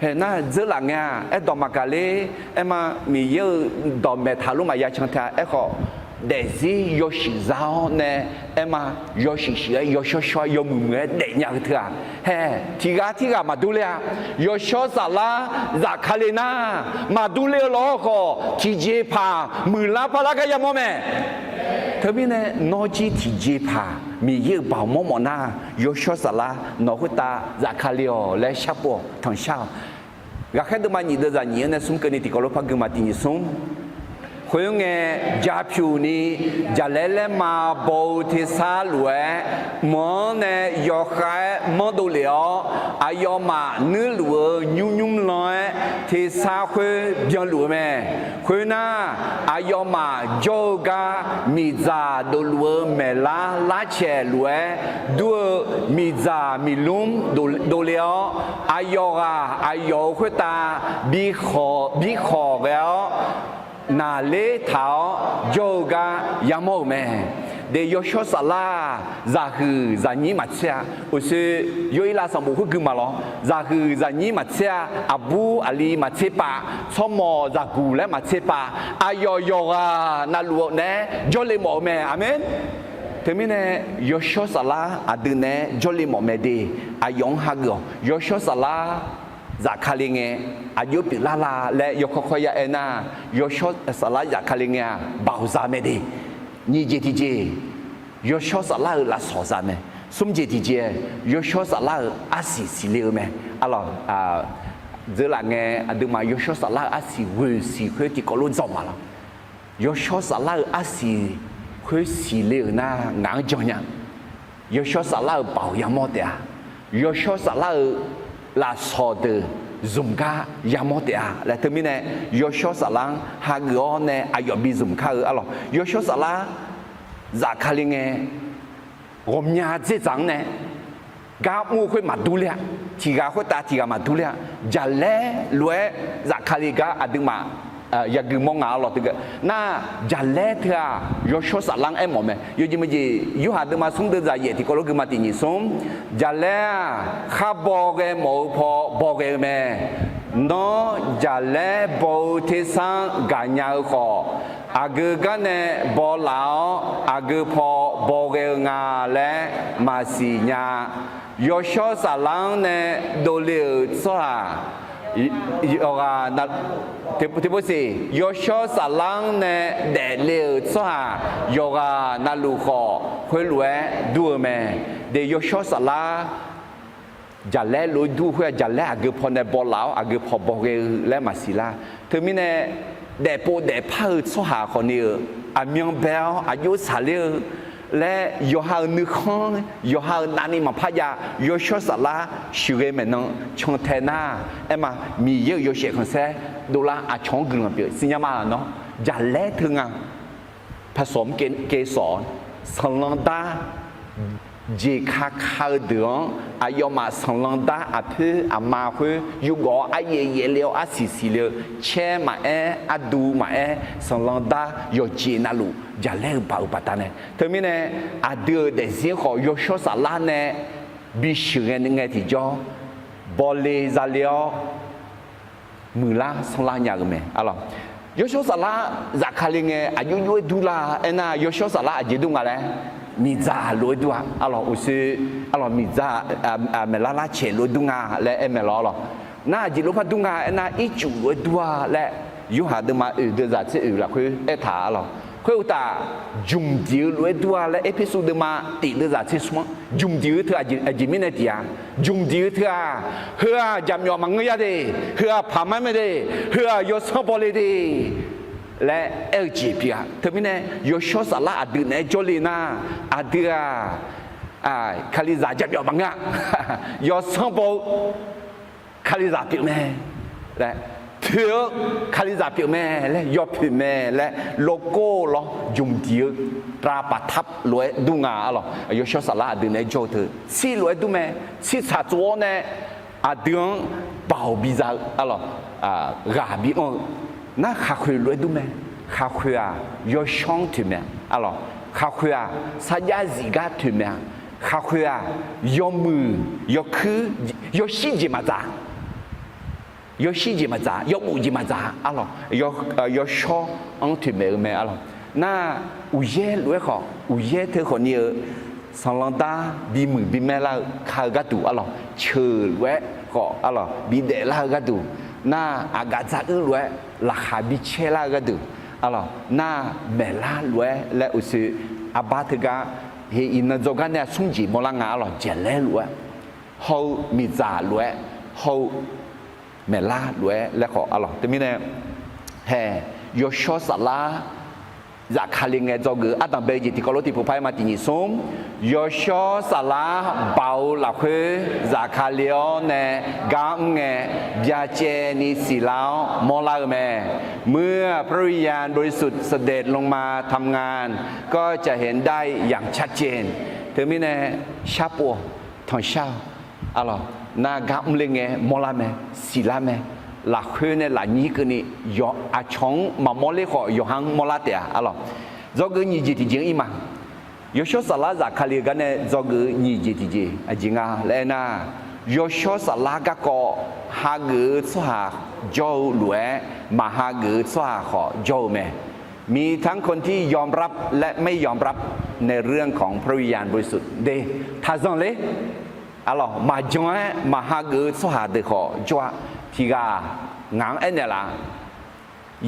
Hae nar dzeur laf ngae-aq, aerdawq maqgaq ler, aerma Miqyaer-euq dawqmaeq taqlof maqya can tae-a. Aerkhawf, daefzir yawshuif za-awr nae, aerma yawshuif shuif-aer yawshawr shawr-aer yawmuiq muiq-aer daefnya-eu teu-aq, hae, tiq ghaq tirghaq maqdur ler-a. Yawshawr saflar zafkale nar, maqdur ler-eu lawr khawf tiqjeqpaq muiqlar parlar gar yamawr mae. Teumirnae nawr jir tiqjeqpaq Miqyaer-euq baoq mawrmawf nar, yawshawr saflar nawq khoertav zafkale-awq laer sharpov-awq, tanqshar-awq. Ghaqkhaer deuvma nyiq deuv zaq nyiq-anr nae smr keuvni tiqkawv lof par gui ma. Tiq nyiq smr. Khoerngae, japyuq ni jaqlaer laer ma baw-eu tersar lof-aer, mq-anr nae yawkhav-aer manrdov lef-awr, aqyawfmaf nuirluf-eu nymr nymr lan-aer tersar khoer byanluf-eu mae. Khoernar, aqyawfmaf jawr-eu gar miqdzaq dofluf-eu maeqlar lar caeq lof-aer dur-eu miqdzaq miqlmr dovle-awr, aqyawf ghaq aqyawf-euq khoertav bikhawq ghae-awr, naqler taq-awr jawr-eu gar yamawr-euq mae. De, yawshawr saflar-aq, zaqhuiq zaqnyir maqtser-a. Uqshoe yawirlav sanqbof khoer gui ma lawr. Zaqhuiq zaqnyir maqtser-a. Aqbur aqli maqtser pav, tsawrmawq zaqguq laer maqtser pav, aqyawf yawqghaq navluf naeq-aer jawrle mawf-eu mae. Aqmeq. Teumirnae, yawshawr saflar aqdui naeq-aer jawrle mawf mae de. Aqyawf-anr hageuf-awq. Yawshawr saflar zafkale ngae, aqjox pyeuflar la laer yawkawr kawr ya aer nar, yawshawr saflar zafkale ngae-aq, baoq za mae de. Nyiq jeq tiqjeq, yawshawr saflar-euq lafsawq za mae. Smr jeq tiqjeq, yawshawr saflar-euq arsiq siqle-eu mae. Arlawq, dzeur laf ngae aqduimaf yawshawr saflar-euq arsiq ghoeq siq khoer tiqkawv lof dzawq ma lawr. Yawshawr saflar-euq arsiq khoer siqle-euq nar ngaq-anr jan nya. Yawshawr saflar-euq baoq yamawr taef-a. Yawshawr saflar-euq lafsawq deuq zmq gar yamawr taef-a laer teumirnae, yawshawr saflar-anr hageuf-awr nae aqyawf bi zmq kar-eu. Arlawq, yawshawr saflar zafkale ngae, ghawqmya dzerdzaq-anr nae gar mr-eu khoer maqdur ler-a. Tiq ghaq khoertav tiq ghaq maqdur ler-a. Jaqlaer lof-aer zafkale gar aqduimaf yagui mawr nga. Arlawq, teugar nar, jaqlaer teu-aq yawshawr saflar-anr aermawf mae. Yawjeq meujeq, Yorhaq deuvma smr deuv zaq yaef tiqkawv lof gui ma. Tiq nyiq smr. Jaqlaer-aq, khar baw ghae mawf-eu paw baw ghae-eu mae. Nawr jaqlaer baw-eu tersar-anr gaqnya-eu khawf, aqgeu gar nae baw laf-awr aqgeu paw baw ghae-eu nga laer maqsiq nya. Yawshawr saflar-anr nae dovle-euq tsawrhaq yawqghaq, tiqpov siq, yawshawr saflar-anr nae daefle-euq tsawrhaq yawqghaq navluf khawf khoerlof-aer dur-eu mae. De, yawshawr saflar jaqlaer lof-aer dur-eu khoer-aq, jaqlaer aqgeu paw nae baw laf-awr aqgeu paw baw ghae-eu laer maqsiq lar. Teumirnae, daefpov daefpar-eu tsawrhaq khawfni-euq aqmyan bae-awr aqjox saqler-eu laer yawqha-euq nuikhanr, yawqha-euq navni maqpar jav. Yawshawr saflar sheuqghae maeqnan cantae nar, aerma Miqyaer-euq yawshaef khanqsaer dovlar aqcawq-anr guiqlanq pyeuf siqnya ma. Nawr jaqlaer teu nga. Paqsawq mr kae sawq, sanqlanq dar jeqka ka-eu deuq-anr aqyawfmaf sanqlanq dar aqpoer aqma khoer yurgawv-awr aryaev yaevle-awr arsiq siqle-eu caer maqaer ardu maqaer sanqlanq dar yawqjeq navluf jaqlaer-eu baq-euq baqdanae. Teumirnae aqdui-euq daefzir khawf yawshawr saflar nae bisheuq ngae ngae tiqjawr bawle zale-awr muiqlar sanrlar nya-euq mae arlawq. Yawshawr saflar zafkale ngae aqjox jox-aer durlar aernar, yawshawr saflar aqjeq dur nga laer miqdzaq lof-aer dur-a arlawq. Uqshoe arlawq miqdzaq maeqlar lar caeq lof-aer dur nga laer aer mae lawr arlawq. Nar aqjeq lof-aer par dur nga aernar, ircuf lof-aer dur-a laer Yorhaq deuvma oeq deuvzaq tser oeq lafkhoer aertaq arlawq. Khoeruqtaf, jmq diq-eu lof-aer dur-a laer Erpersu deuvma tiq deuvzaq tser smr-anr jmq diq-eu teu aqjeq mirnae tiq-a. Jmq diq-eu teu-aq, heu-aq jaqmyawf maqngeur ya de, heu-aq paqmar mae de, heu-aq yawsanr bawle de laer aer-eu jeq pyeuf-a. Teumirnae yawshawr saflar aqdui naeq-aer jawrle nar, aqdui-aq Kalizaq jaqmyawf maqngeur-a. Yawsanr baw-eu Kalizaq pyeuf mae laer, poeq-eu Kalizaq pyeuf mae laer, yawpoeq mae laer, lawrgawr lawr jmq diq-eu ตราประทับ lof-aer dur nga arlawq. Yawshawr saflar aqdui naeq-aer jawr-eu teu tsir lof-aer dur mae. Tsir tsaq tsov-awr nae aqdui-anr baoq biza-eu arlawq, ghaq bianr-eu nar khaqkhoeq lof-aer dur mae. Khaqkhoeq-aq yawshawr-anr toeq mae arlawq. Khaqkhoeq-aq sarjax zifgar toeq mae-a. Khaqkhoeq-aq yawmuiq yawkuir yawshir jeq maqdzaq yawshir jeq maqdzaq, yawbof jeq maqdzaq arlawq. Yawshawr-anr toeq maeq-eu mae arlawq. Nar uqyaer lof-aer khawf, uqyaer teu khawfni-eu sanqlanq dar bimuiq bimaer lar-eu ka-eu gharduq arlawq, ceuq lof-aer khawf arlawq bidaef lar-eu gharduq, nar aqgaf dzaruir lof-aer laqkhaq bicaer lar-eu gharduq arlawq, nar maeqlar lof-aer laer uqshoe arbar teugar, he iqnan dzawgar nae-a smr jeq mawrlar nga arlawq. Jaqlaer lof-aer hawr-eu, miqdzaq lof-aer hawr-eu, maeqlar lof-aer laer khawf arlawq. Teumirnae hae, yawshawr saflar zafkale ngae dzawgeuf-eu ardanqbae-eu jeq tiqkawv lof tiqpov par-aer ma tiq nyiq smr, yawshawr saflar baoq-eu lafkhoer zafkale-awr nae gar mr ngae byacaevni siqlar-awr mawrlar-eu mae. เมื่อพระวิญญาณบริสุทธิ์เสด็จลงมาทำงาน ก็จะเห็นได้อย่างชัดเจน Teumirnae sharpov tanqshar-eu arlawq, nar gar mrler ngae mawrlar mae, siqlar mae. Lafkhoer nae lafnyir keuvni aqcawq-anr maqmawr ler khawf yawqha-anr mawrlar taef-a arlawq. Dzawgeuf nyiq jeq tiqjeq-anr ir ma. Yawshawr saflar zafkale-eu gar nae dzawgeuf-eu nyiq jeq tiqjeq aqjeq nga laer aernar, yawshawr saflar garkawv hageuf-eu tsawrhaq jawr-eu lof-aer, maqhageuf-eu tsawrhaq khawf jawr-eu mae. มีทั้งคนที่ยอมรับและไม่ยอมรับในเรื่องของพระวิญญาณบริสุทธิ์ de, taqzanq ler. Arlawq, maqjan-aer maqhageuf-eu tsawrhaq deuq khawf jawr-a. Tiqghaq ngaq-anr aernaeq laf-a.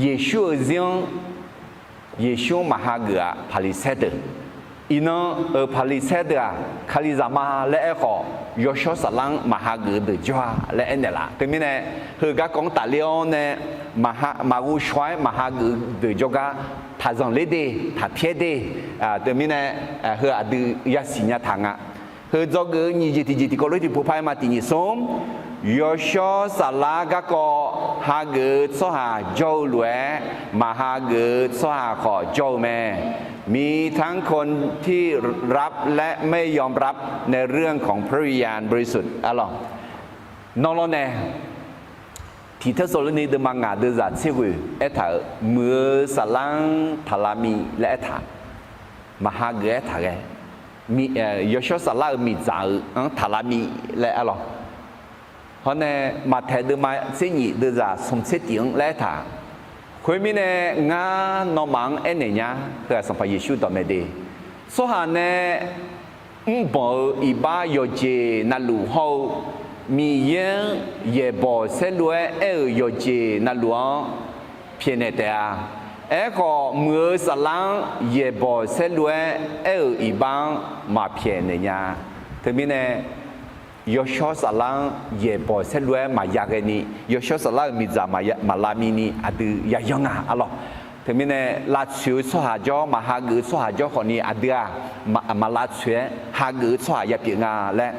Yeqsur-euq zir-anr Yeqsur-anr maqhageuf-aq Paqliqsaer deuq. Iqnan-euq Paqliqsaer deuq-aq Kalizaq ma laer aerkhawf, yawshawr saflar-anr maqhageuf-eu deuq jawr-a laer aernaeq laf. Teumirnae, heu garkawv-anr tafler-awr nae maqghovshaw-aer maqhageuf-eu deuq jawrgar taqzanq ler de, taqpyaer de. Teumirnae, heu aqdui yasiq nya taq nga. Heu dzawgeuf-eu nyiq jeq tiqjeq tiqkawv lof tiqpov par-aer ma tiq nyiq smr, yawshawr saflar garkawv hageuf-eu tsawrhaq jawr-eu lof-aer, maqhageuf-eu tsawrhaq khawf jawr-eu mae. มีทั้งคนที่รับและไม่ยอมรับในเรื่องของพระวิญญาณบริสุทธิ์ arlawq. Nawr lawr nae Tiq Tersaqlorni deuvma ngaq deuvzaq tser ghoeq aertaq-euq, muiq-eu saflar-anr taqlavmiv laer aertaq, maqhageuf-aer taqghae, yawshawr saflar-euq miqdzaq-euq-anr taqlavmiv laer arlawq. Hawr nae Maqtaeq deuvma tser nyif deuvzaq smq tser tif-anr laer aertaq, khoermirnae ngar nawmaf-anr aernaeq nya, heu-aq Sanqpaq Yeqsur dawqmaeq de. Tsawrhaq nae mrbanq-euq iqbax yawqjeq navluf hawr-eu, Miqyaer-anr yaeqbawq saerlu-aer aer-euq yawqjeq navluf-anr pyaeqnaeq taef-a. Aerkhawf, muiq-eu saflar-anr yaeqbawq saerlu-aer aer-euq iqbax-anr maqpyaeqnaeq nya. Teumirnae, yawshawr saflar-anr yaeqbawq saerlu-aer maqya ghaeni, yawshawr saflar-euq miqdzaq maqlavmivni aqdui yayanr nga arlawq. Teumirnae, lavtsoeq-eu tsawrhaq jawr, maqhageuf-eu tsawrhaq jawr khawfni aqdui-aq, maqlavtsoeq-aer hageuf-eu tsawrhaq yapyeuf nga laer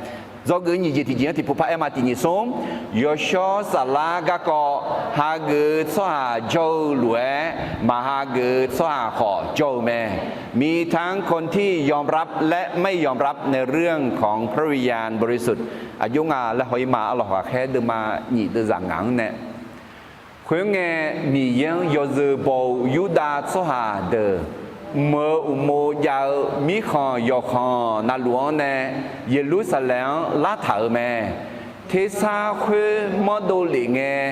Dzawgeuf nyiq jeq tiqjeq-anr tiqpov par aer ma. Tiqnyif smr, yawshawr saflar garkawv hageuf-eu tsawrhaq jawr-eu lof-aer, maq hageuf-eu tsawrhaq khawf jawr-eu mae. มีทั้งคนที่ยอมรับและไม่ยอมรับในเรื่องของพระวิญญาณบริสุทธิ์ aqjox nga laer haw-ir ma. Arlawq, Ghaqkhaer deuvma nyif deuvzaq ngaq-anr nae, khoerngae, Miqyaer-anr yawzeu baw-eu Yurdav tsawrhaq deuq, mq-euq uqmov jav-eu mirkhanq yawqkhanq navluf-anr nae Yeqlursaqlaeq-anr lartaq-euq mae. Tersar khoer manrdov lef ngae,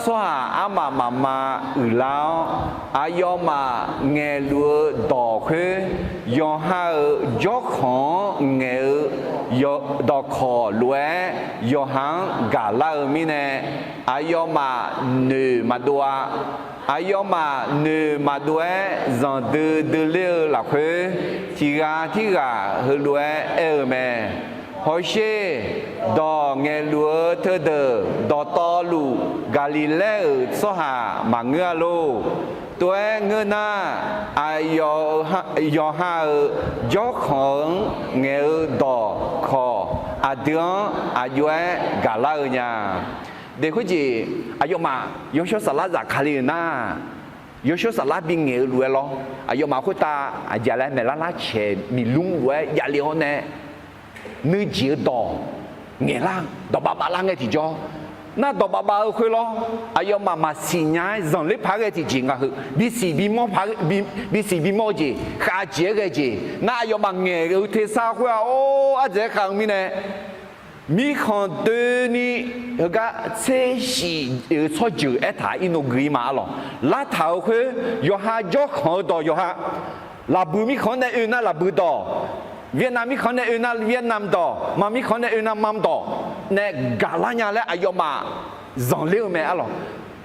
tsawrhaq armaf mafma uiqlar-awr, aqyawfmaf ngaeqluf-eu dawq khoer, yawqha-euq jawrkhanq-anr ngaeq-eu dawqkawq lof-aer yawqha-anr gaqlar-eu mirnae, aqyawfmaf noeq maqdov-a. Aqyawfmaf noeq maqdov-aer zanqdui dui ler-eu lafkhoer, tiq ghaq tirghaq heulof-aer aer-eu mae. Hawsher, dawq ngaeqluf-eu teudeuq dawqtawvluf Gaqliqlaer-euq tsawrhaq maqngeur-a lor. Tov-aer ngeur nar, aqyawf, yawqha-euq jawrkhanq-anr ngaeq-eu dawqkawq aqdui-anr aqjox-aer gaqlar-eu nya. Deq khoerjeq, aqyawfmaf yawshawr saflar zafkale-euq nar, yawshawr saflar bingaeq-eu lof-aer lawr, aqyawfmaf khoertav aqjeq laer maeqlar lar caeq miqlmr lof-aer javle-awr nae, nuijeq-eu dawq ngaeqlar, dawqbav bavlar ngae tiqjawr, nar dawqbav bav-eu khoer lawr, aqyawfmaf maqsiq nya-aer zanqler paq-aer ghae tiqjeq nga heu, bisiq bimawr paq, bisiq bimawr-eu jeq khav jeq-aer ghae jeq nar, aqyawfmaf ngaeq-eu tersar khoer-aq, or, ardzaeq-aer khav-eu mirnae, mirkhanq doeni heugar tser shif-euq tsawrjeuq aertaq-aer irnov gui-ir ma. Arlawq, lartaq-euq khoer yawqha jawrkhanq-eu dawq yawqha, Lafbui mirkhanq-anr nae oe nar Lafbui dawq, Vietnam mirkhanq-anr nae oe nar Vietnam dawq, Maq mirkhanq-anr nae oe nar Maq dawq nae gaqlar nya laer aqyawfmaf zanqler-eu mae. Arlawq,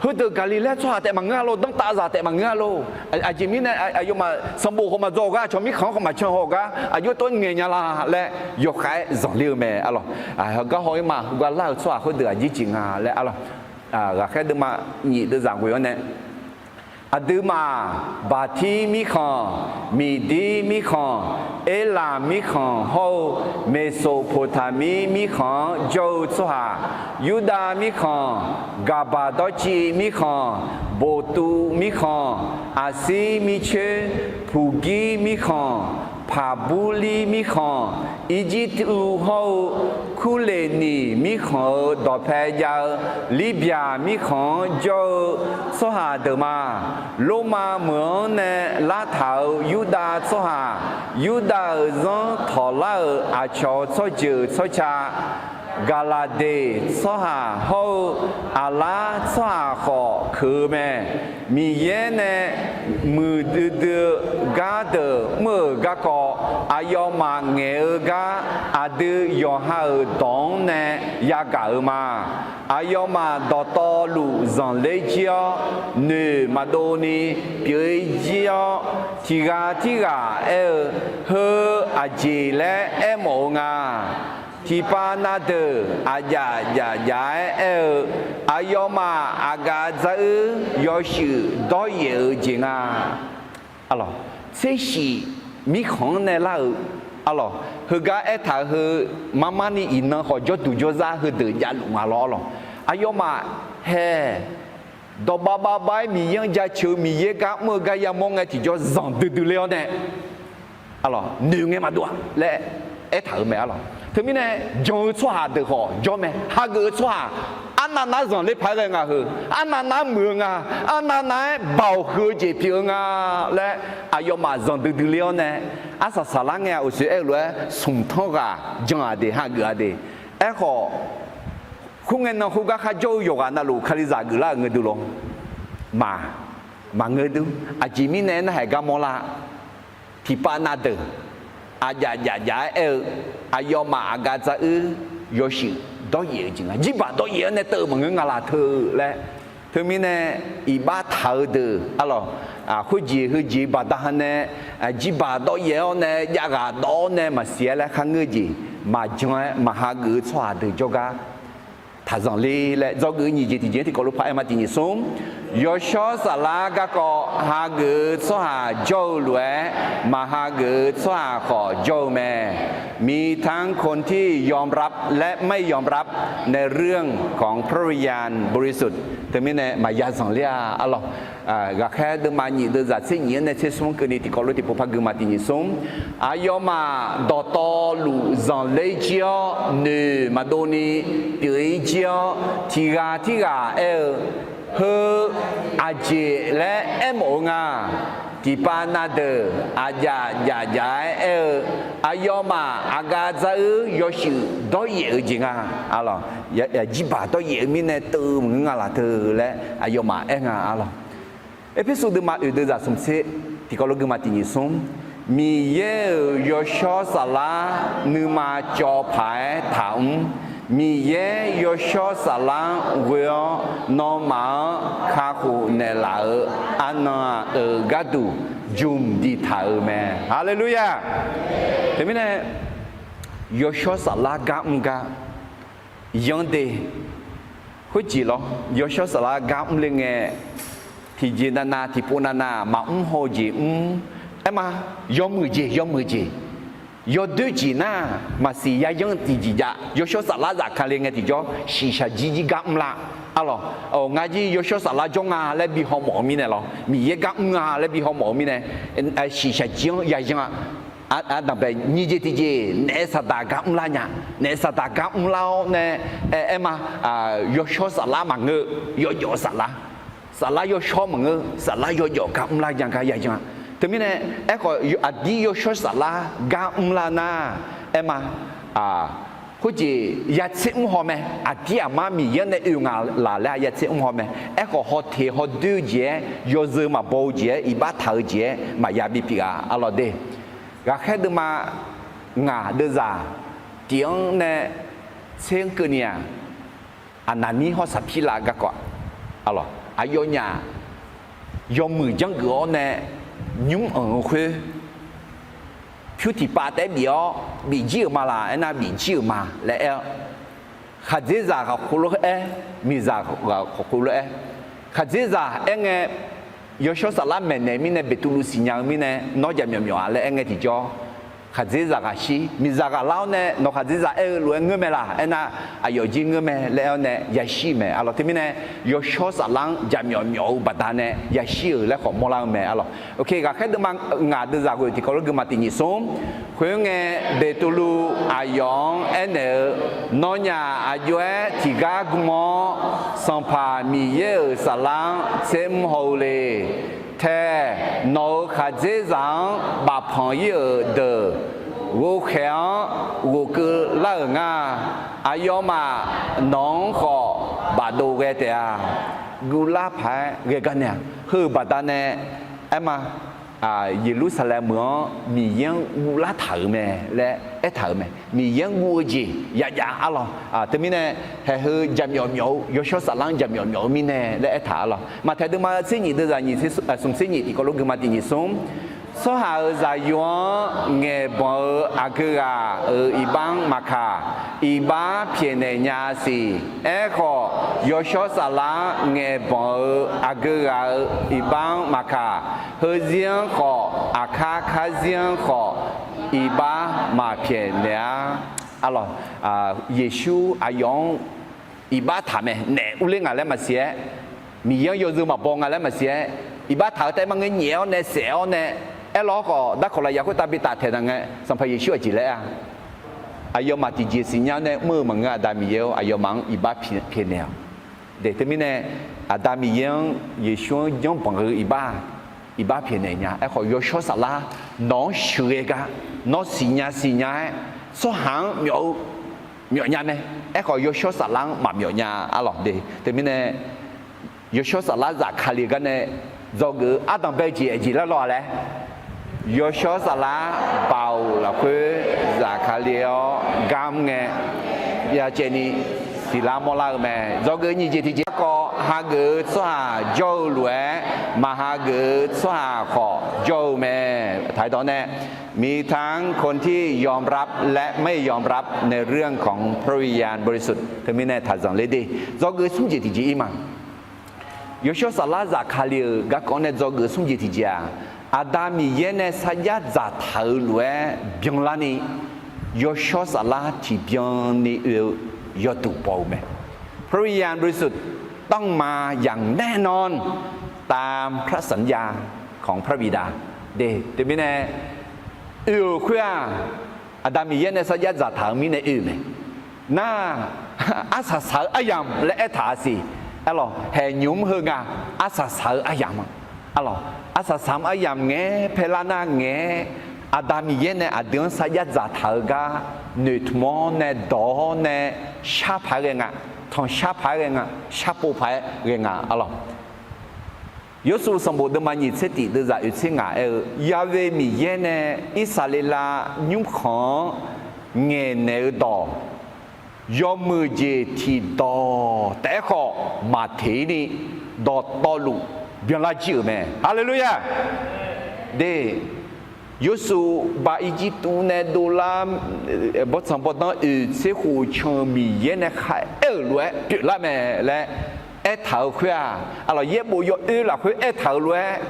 heudeuq Gaqliqlaer tsawrhaq taef maqngeur-a lor, danrtavzaq taef maqngeur-a lor. Aqjeq mirnae aqyawfmaf sanqbof khawf maqdzaw-awq gar, aqcawq mirkhanq-anr khawf maqcan haw-awq gar, aqjox tov ngaeq nya la laer yawkhav-aer zanqler-eu mae. Arlawq, heugar haw-ir ma. Heugar lar-euq tsawrhaq khoerdeuq aqjeq jeq nga laer, arlawq, Ghaqkhaer deuvma nyif deuvzaq ghoeq-awr nae, aqduimaf Baqtir mirkhanq, Miqdir mirkhanq, Erlaq mirkhanq hawr-eu Meqsoqpoqtaqmir mirkhanq-anr jawr-eu tsawrhaq, Yurdav mirkhanq, Gaqbaq dawrciv mirkhanq, Boqtuv mirkhanq, Aqsir mircoer, Puqgir mirkhanq, Paqburlir mirkhanq, Irjirtuv hawr-eu Kurleqniq mirkhanq-euq dawqpae jav-eu Lirbyaq mirkhanq-anr jawr-eu tsawrhaq deuq ma. Lormav meuq-anr nae lartaq-euq Yurdav tsawrhaq, Yurdav-euq zanr tawqlar-euq aqcawq-eu tsawrjeuq tsawrca, Gaqlaqdeq tsawrhaq hawr-eu Aqlar tsawrhaq khawf keuq-eu mae. Miqyaer nae muiqdui dui-eu gar deuq mr-euq garkawv, aqyawfmaf ngaeq-eu gar aqdui yawqha-euq dawq-anr nae yagaq-euq ma. Aqyawfmaf dawqtawvluf zanqler jir-awr, noeq maqdov ni pyeuf-ir jir-awr, tiq ghaq tirghaq aer-eu, Heu aqjeq laer aermawf-eu nga. Tiqpav na deuq aqjaf jaf jaf-aer aer-eu, aqyawfmaf aqgaf dzaruir yawshuif dawryaef-eu jeq nga. Arlawq, tsershif mirkhanq-anr nae lar-euq, arlawq, heugar aertaq-eu heu, marmar ni iqnan khawf jawrduq jawrzar heudeuq javluf nga lawr, arlawq. Aqyawfmaf hae, dawqbav bavbav-aer Miqyaer-anr jaceuq-eu Miqyaer gar mr-eu gar yamawr ngae tiqjawr zanqdui dui ler-awr nae, arlawq, noeq ngae maqdov-a laer aertaq-euq mae, arlawq. Teumirnae, jan-eu tsawrhaq deuq khawf jawr mae. Hageuf-eu tsawrhaq, arnav nav-aer zanqler paq-aer ghae nga heu, arnav nav-aer muiq-eu nga, arnav nav-aer baoq huiq-eu jeq pyeuf-eu nga laer, aqyawfmaf zanqdui dui ler-awr nae, arsaq saqlar ngae-a uqshoe aer-eu lof-aer smq tanr ghaq jan-aq de, hageuf-a de. Aerkhawf, khoerngae nan khoergar kharjawr-eu yawqghaq navluf Kalizaq geuflar-euq ngae dui lawr, maq, maqngeur dur. Aqjeq mirnae aernar, haiq gar mawrlar. Tiqpav na deuq aqjaf jaf jaf-aer aer-eu, aqyawfmaf aqgaf dzaruir yawshuif dawryaef-eu jeq nga. Jirbaq dawryaef-anr nae teuv-eu maqngeur nga laf teu laer. Teumirnae, iqbax taq-eu deuq, arlawq, khoerjeq heujeq baqda ha nae, jirbaq dawryaef-awr nae javghaq dawv-awr nae maqsiq-aer laer kharngeur-eu jeq maqjan-aer maqhageuf-eu tsawrhaq deuq jawrgar taqzanq ler laer dzawgeuf nyiq jeq tiqjeq-anr tiqkawv lof par aer ma. Tiqnyif smr, Yawshawr saflar garkawv hageuf-eu tsawrhaq jawr-eu lof-aer, maqhageuf-eu tsawrhaq khawf jawr-eu mae. มีทั้งคนที่ยอมรับและไม่ยอมรับในเรื่องของพระวิญญาณบริสุทธิ์ Teumirnae maqya zanqler-a arlawq. Ghaqkhaer deuvma nyiq deuvzaq tser nyiq-anr nae tser smr keuvni tiqkawv lof tiqpov par guima tiq nyiq smr. Aqyawfmaf dawqtawvluf zanqler jir-awr noeq maqdov ni pyeuf-ir jir-awr, tiq ghaq tirghaq aer-eu, Heu aqjeq laer aermawf-eu nga. Tiqpav na deuq aqjaf jaf jaf-aer aer-eu, aqyawfmaf aqgaf dzar-eu yawshuif dawryaef-eu jeq nga. Arlawq, jirbaq dawryaef-eu mirnae teuv maqngeur nga laf teu laer aqyawfmaf aer nga arlawq. Erpersu deuvma oeq deuvzaq smq tser tiqkawv lof guima tiq nyiq smr. Miqyaer-euq yawshawr saflar nuima cawv paq-aer taqmr. Miqyaer yawshawr saflar-anr ghoe-awr nawmaf-anr kakhof naeqlaf-euq arnan-aq, euq gharduq jmq diqtaq-euq mae. Haleluya! Teumirnae yawshawr saflar gar mr gar yanr de. Khoerjeq lawr, yawshawr saflar gar mrler ngae, tiqjeq navnav tiqpov navnav maqmr haw-eu jeq mr. Aerma, yawmuiq jeq yawmuiq jeq, yawdoer jeq nar, maqsiq yayanr tiqjeq jav. Yawshawr saflar zafkale ngae tiqjawr shiqshaq jir jir gar mrlar. Arlawq, ngar jir yawshawr saflar jawr nga laer bi hawmawf-eu mirnae lawr, Miqyaer gar mr nga laer bi hawmawf-eu mirnae, shiqshaq jir-anr yayanr-a. Ardanqbae nyiq jeq tiqjeq, naef saqdaq gar mrlar nya. Naef saqdaq gar mrlar-awr nae, aerma, yawshawr saflar maqngeur, yawjawf saflar, saflar yawshawr maqngeur, saflar yawjawf gar mrlar nya gar yayanr-a. Teumirnae, aerkhawf aqdir yawshawr saflar gar mrlar nar, aerma, khoerjeq yatser mr haw mae. Aqdir aqmar Miqyaer-anr nae oe ngaq laf laer-a yatser mr haw mae. Aerkhawf hawteq hawdoer-eu jeq-aer, yawzeu maqbaw-eu jeq-aer, iqbax taq-eu jeq-aer maqya bipyeuf-a arlawq de. Ghaqkhaer deuvma ngaq deuvzaq tiq-anr nae tser-anr keuvni-aq, Aqnaqnir hawr Saqpirlav garkawv, aqlawq, aqyawfnyaf yawmuiq janrgeuf-awr nae nymr anq-eu khoer, pyur tiqpav taef-aer bif-awr bif jir-euq ma laq aernar, bif jir-euq ma laer aer-awr, khaqdzerzaq ghaqkhof lof-aer, miqzaq ghaqkhof lof-aer, khaqdzerzaq aer ngae, yawshawr saflar maeqnaeq mirnae Beqtuvluv siqnya-eu mirnae, nawr jaqmyawf myawf-a laer aer ngae tiqjawr, khaqdzerzaq ghaqshir, miqzaq ghaqlar-awr nae nawq khaqdzerzaq aer-eu lof-aer ngeur mae laq aernar, aqyawf jir ngeur mae laer aer-awr nae yashir-eu mae arlawq. Teumirnae yawshawr saflar-anr jaqmyawf myawf-eu baqdanae yashir-euq laer khawf mawrlar-eu mae arlawq. Oke, ghaqkhaer deuvma ngaq deuvzaq ghoeq tiqkawv lof guima tiq nyiq smr. Khoerngae, Beqtuvluv aqyawf-anr aernaeq-eu, Nawnyaf aqjox-aer tiqgar gm-awr, Sanqpaq Miqyaer-euq saflar-anr tser mr haw-eu le. Tae, nawq-euq khaqdzerzaq-anr bafpanq ir-euq deuq ghovkhaeq-anr ghofkeuv lar-euq nga. Aqyawfmaf nawq-anr khawf bafdov ghae taef-a. Guvlar paq-aer ghae gar nae-aq, heu-euq baqdanae aerma, Yeqlursaqlaeq meuq-anr Miqyaer-anr guvlar taq-euq mae laer aertaq-euq mae. Miqyaer-anr guv-eu jeq yajav arlawq. Teumirnae, haeq heu jaqmyawf myawf-eu, yawshawr saflar-anr jaqmyawf myawf-eu mirnae laer aertaq arlawq. Maqtaeq deuvma tser nyiq deuvzaq nyiq, smq tser nyiq tiqkawv lof guima tiq nyiq smr. Tsawrhaq-euq zaqyo-anr ngaeqbanq-eu aqgeu ghaq-euq iqbax-anr maqkaq, iqbax pyaeqnaeq nya siq. Aerkhawf, yawshawr saflar-anr ngaeqbanq-eu aqgeu ghaq-euq iqbax-anr maqkaq, heuzir-anr khawf, aqkar karzir-anr khawf, iqbax maqpyaeqnaeq-ar. Arlawq, Yeqsur aqyawf-anr iqbax taq mae. Naef urler ngaq laer maqsiq-aer, Miqyaer-anr yawzeu maqbaw nga laer maqsiq-aer, iqbax taq-eu taef-aer maqngeur nyaef-awr nae saef-awr nae, aerlawr khawf darkawq lafyaq khoertav bi taf taeq naq ngae, Sanqpaq Yeqsur aqjeq laer-a. Aqyawfmaf tiqjeq siqnya-awr nae mr-eu maqngeur, Aqda Miqyaer-or, aqyawfmaf-anr iqbax pyaeqnaeq-awq. Daeq teumirnae, Aqda Miqyaer-anr Yeqsur-anr janrbanq-eu iqbax, iqbax pyaeqnaeq nya. Aerkhawf, yawshawr saflar nawq-anr sheuqghae gar, nawr siqnya siqnya-aer, tsawrhaq-anr myawf-eu myawfnya mae. Aerkhawf, yawshawr saflar-anr maqmyawfnya arlawq de. Teumirnae, yawshawr saflar zafkale gar nae dzawgeuf-eu ardanqbae jeq aqjeq laer lawr-a laer, yawshawr saflar baoq lafkhoer zafkale-awr gar mr ngae, byacaevni siqlar mawrlar-eu mae. Dzawgeuf nyiq jeq tiqjeq garkawv hageuf-eu tsawrhaq jawr-eu lof-aer, maqhageuf-eu tsawrhaq khawf jawr-eu mae. Taqdawq nae มีทั้งคนที่ยอมรับและไม่ยอมรับในเรื่องของพระวิญญาณบริสุทธิ์ Teumirnae taqzanq ler de. Dzawgeuf smr jeq tiqjeq ir ma. Yawshawr Saflar zafkale-euq garkawv nae dzawgeuf smr jeq tiqjeq-aq, Aqda Miqyaer nae sarjax dzaqtaq-euq lof-aer byanlarni, Yawshawr Saflar tiqbyan ni oe-eu yawduq baw-eu mae. พระวิญญาณบริสุทธิ์ต้องมาอย่างแน่นอน ตามพระสัญญาของพระบิดา de. Teumirnae, oe-euq khoer-aq, Aqda Miqyaer nae sarjax dzaqtaq-eu mirnae oe-eu mae. Nar, arsaq saq-eu aryamq laer aertaq-a siq. Arlawq, haeqnymq-mr heu nga, arsaq saq-eu aryamq-a. Arlawq, arsaq saq-eu aryamq ngaeq-aer paelar nar ngaeq-aer, Aqda Miqyaer nae aqdui-anr sarjax dzaqtaq-eu gar noeqtmq-awr nae dawq-awr nae shar paq-aer ghae nga, tanqshar paq-aer ghae nga, sharpov paq-aer ghae nga. Arlawq, Yawrsuv sanqbof deuvma nyiq tser tiq deuvzaq oeq tser ngaq aer-eu, Ya'we Miqyaer nae Irsaqleqlav nymrkhanq-anr ngaeqnaeq-eu dawq, yawmuiq jeq tiqdawq taef-aer khawf maqteq-ir ni, dawqtawvluf byanlar jir-euq mae. Haleluya! De, Yawrsuv ba Irjirtuv nae dovlar, bawrtsanq bawrdanr oeq tser khof can-eu Miqyaer nae kharaer-euq lof-aer pyeuflar mae laer aertaq-euq khoer-aq, arlawq, yaerbof yawoer lafkhoer aertaq-euq lof-aer,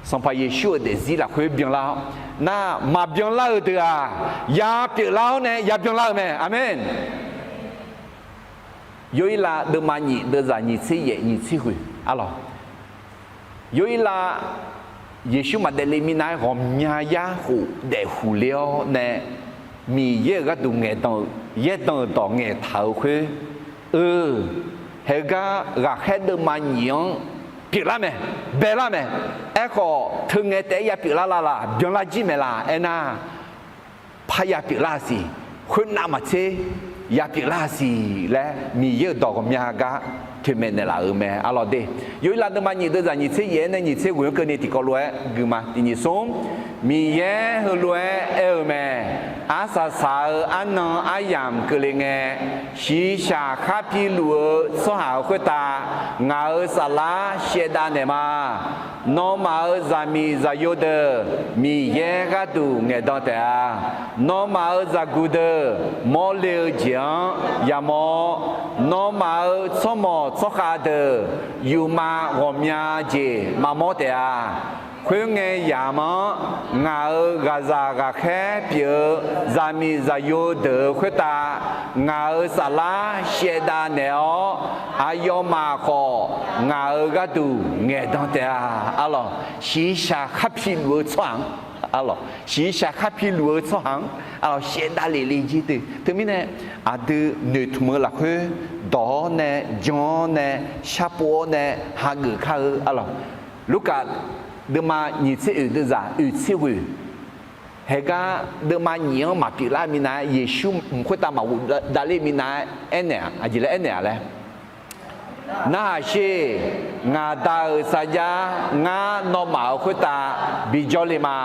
Sanqpaq Yeqsur-euq daefzir lafkhoer byanlar-awr, nar maqbyanlar-euq deuq-aq, ya pyeuflar-awr nae ya byanlar-eu mae. Aqmeq. Yawirlav deuvma nyiq deuvzaq nyiq tser yaef nyiq tser huiq, arlawq, Yawirlav Yeqsur maqdaef le minav-aer ghawqmya yar khof daefhuq ler-awr nae, Miqyaer-euq gharduq ngaeqdan-eu yaerdan-euq dawq ngaeqtaq-euq khoer, eu, haegar ghaqkhaer deuvma nyiq-anr pyeuflar mae, baelar mae. Aerkhawf, teungae taef-aer ya pyeuflar la laf, byanlar jir mae laf aernar, parya pyeuflar-a siq, khoernav maqtser ya pyeuflar-a siq laer Miqyaer-euq dawq ghawqmya gar toeqmaeq naeqlaf-euq mae. Arlawq de, Yawirlav deuvma nyiq deuvzaq nyiq tser yaef-aer nae nyiq tser ghoeq-anr keuvni tiqkawv lof-aer guiqma tiq nyiq smr, Miqyaer heulof-aer aer-eu mae. Arsaq saq-eu arnan aryamq keuvle ngae, shiqshaq khar piluf-eu tsawrhaq-euq khoertav ngaq-euq saflar shaevdav naeq ma. Nawmaf-euq zaqmiq zaqyo deuq Miqyaer gharduq ngaeqdan taef-a. Nawmaf-euq zaqguq deuq mawrle-eu jeq-anr yamawr-awr, nawmaf-euq tsawrmawq tsawrkhav deuq yufma ghawqmya jeq maqmawr taef-a. Khoerngae yamq-anr ngaq-euq ghaqzaq ghaqkhaer pyeuf-eu zaqmiq zaqyo deuq-euq khoertav ngaq-euq saflar shaevdav naeq-awr, aqyawfmaf khawf ngaq-euq gharduq ngaeqdan taef-a. Arlawq, shiqshaq khar piluf-eu tsawrhaq-anr, arlawq, shiqshaq khar piluf-eu tsawrhaq-anr, arlawq, shaevdav lef le jir deuq. Teumirnae, aqdui noeqtmq-eu lafkhoer dawq-awr nae, jan-awr nae, sharpov-awr nae, hageuf kar-eu, arlawq, Lurkaf deuvma nyiq tser oeq deuvzaq oeq tser ghoeq, haegar deuvma nyiq-anr maqpyeuflar minav-aer Yeqsur mq khoertav maqghof davler minav-aer aernaeq-a, aqjeq laer aernaeq-a laer. Narhaq sher, ngaq Da-euq sarjax ngar nawmaf-euq khoertav bijawr le ma.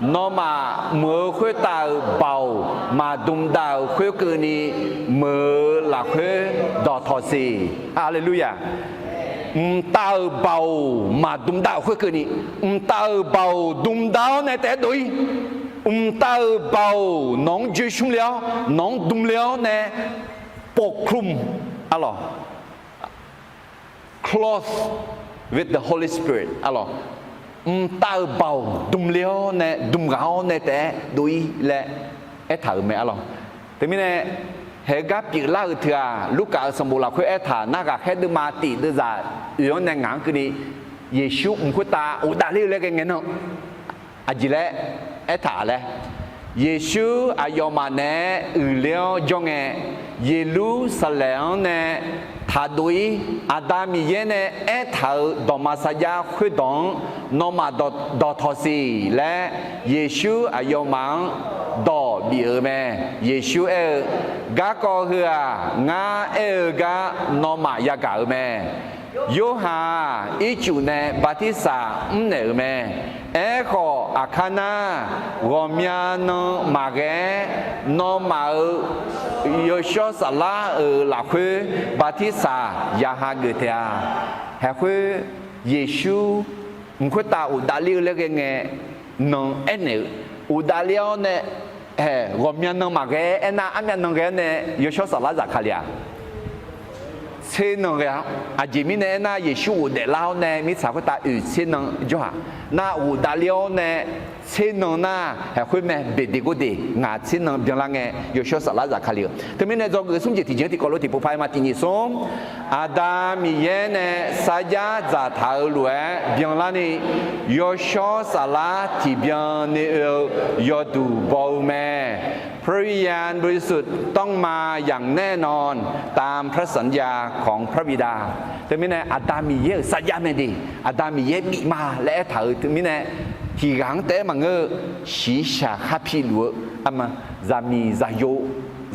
Nawmaf mq-euq khoertav-euq baoq maqdm dav-euq khoerkeuvni, mq-euq lafkhoer dawqtawq siq. Haleluya! Mqtav-euq baoq maqdm dav-euq khoerkeuvni, mqtav-euq baoq dm dav-awr nae taef-aer dov-ir. Mqtav-euq baoq nawq-anr joe shmr le-awr, nawq-anr dm le-awr nae pov krum, arlawq, clothed with the Holy Spirit, arlawq, mqtav-euq baoq dm le-awr nae, dm ghaq-awr nae taef-aer dov-ir laer aertaq-euq mae, arlawq. Teumirnae, haegar pyeuflar-euq teu-aq, Lurkaf-euq sanqbof lafkhoer aertaq nar, ghaqkhaer deuvma tiq deuvzaq oeq-anr nae ngaq-anr keuvni, Yeqsur mq khoertav ghofdav ler-eu laer ghae ngae nan, aqjeq laer aertaq laer, Yeqsur aqyawfmaf naeq-aer uiqler-awr jawr ngae, Yeqlursaqlaeq-anr nae taqdov-ir. Aqda Miqyaer nae aertaq-euq dawqma sarjax khoerdawq-anr nawmaf dawqtawq siq laer, Yeqsur aqyawfmaf-anr dawq bif-euq mae. Yeqsur aer-eu, Garkawv heu-aq, ngar aer-eu gar nawmaf yagaq-euq mae. Yorhaq-aq, ircuf nae bartirsaq mrnaeq-euq mae. Aerkhawf, aqkar nar, ghawqmya nan maqghae-aer, nawmaf-euq Yawshawr Saflar-euq lafkhoer bartirsaq ya hageuf taef-a. Haeq khoer, Yeqsur mq khoertav ghofdav ler-eu laer ghae ngae nan aernaeq-eu, ghofdav ler-awr nae, haeq, ghawqmya nan maqghae-aer aernar, armyav nan ghae-awr nae Yawshawr Saflar zafkale-aq, tser nan ghae-awr, aqjeq mirnae aernar, Yeqsur ghofdaef lar-awr nae mirtsaq khoertav oeq tser nan jawr-aq, nar ghofdav ler-awr nae tser nan nar, haeq khoer mae, beqdeq gordeq ngaq tser nan byanlar ngae, yawshawr saflar zafkale-euq. Teumirnae dzawgeuf smr jeq tiqjeq-anr tiqkawv lof tiqpov paq-aer ma. Tiqnyif smr, Aqda Miqyaer nae sarjax dzaqtaq-euq lof-aer byanlarni, yawshawr saflar tiqbyan ni oe-eu yawduq baw-eu mae. พระวิญญาณบริสุทธิ์ต้องมาอย่างแน่นอน ตามพระสัญญาของพระบิดา. Teumirnae Aqda Miqyaer-euq sarjax mae de, Aqda Miqyaer bif ma laer aertaq-euq teumirnae, tiqghaq-anr taef-aer maqngeur-eu, shiqshaq khar piluf-eu, zaqmiq zaqyo,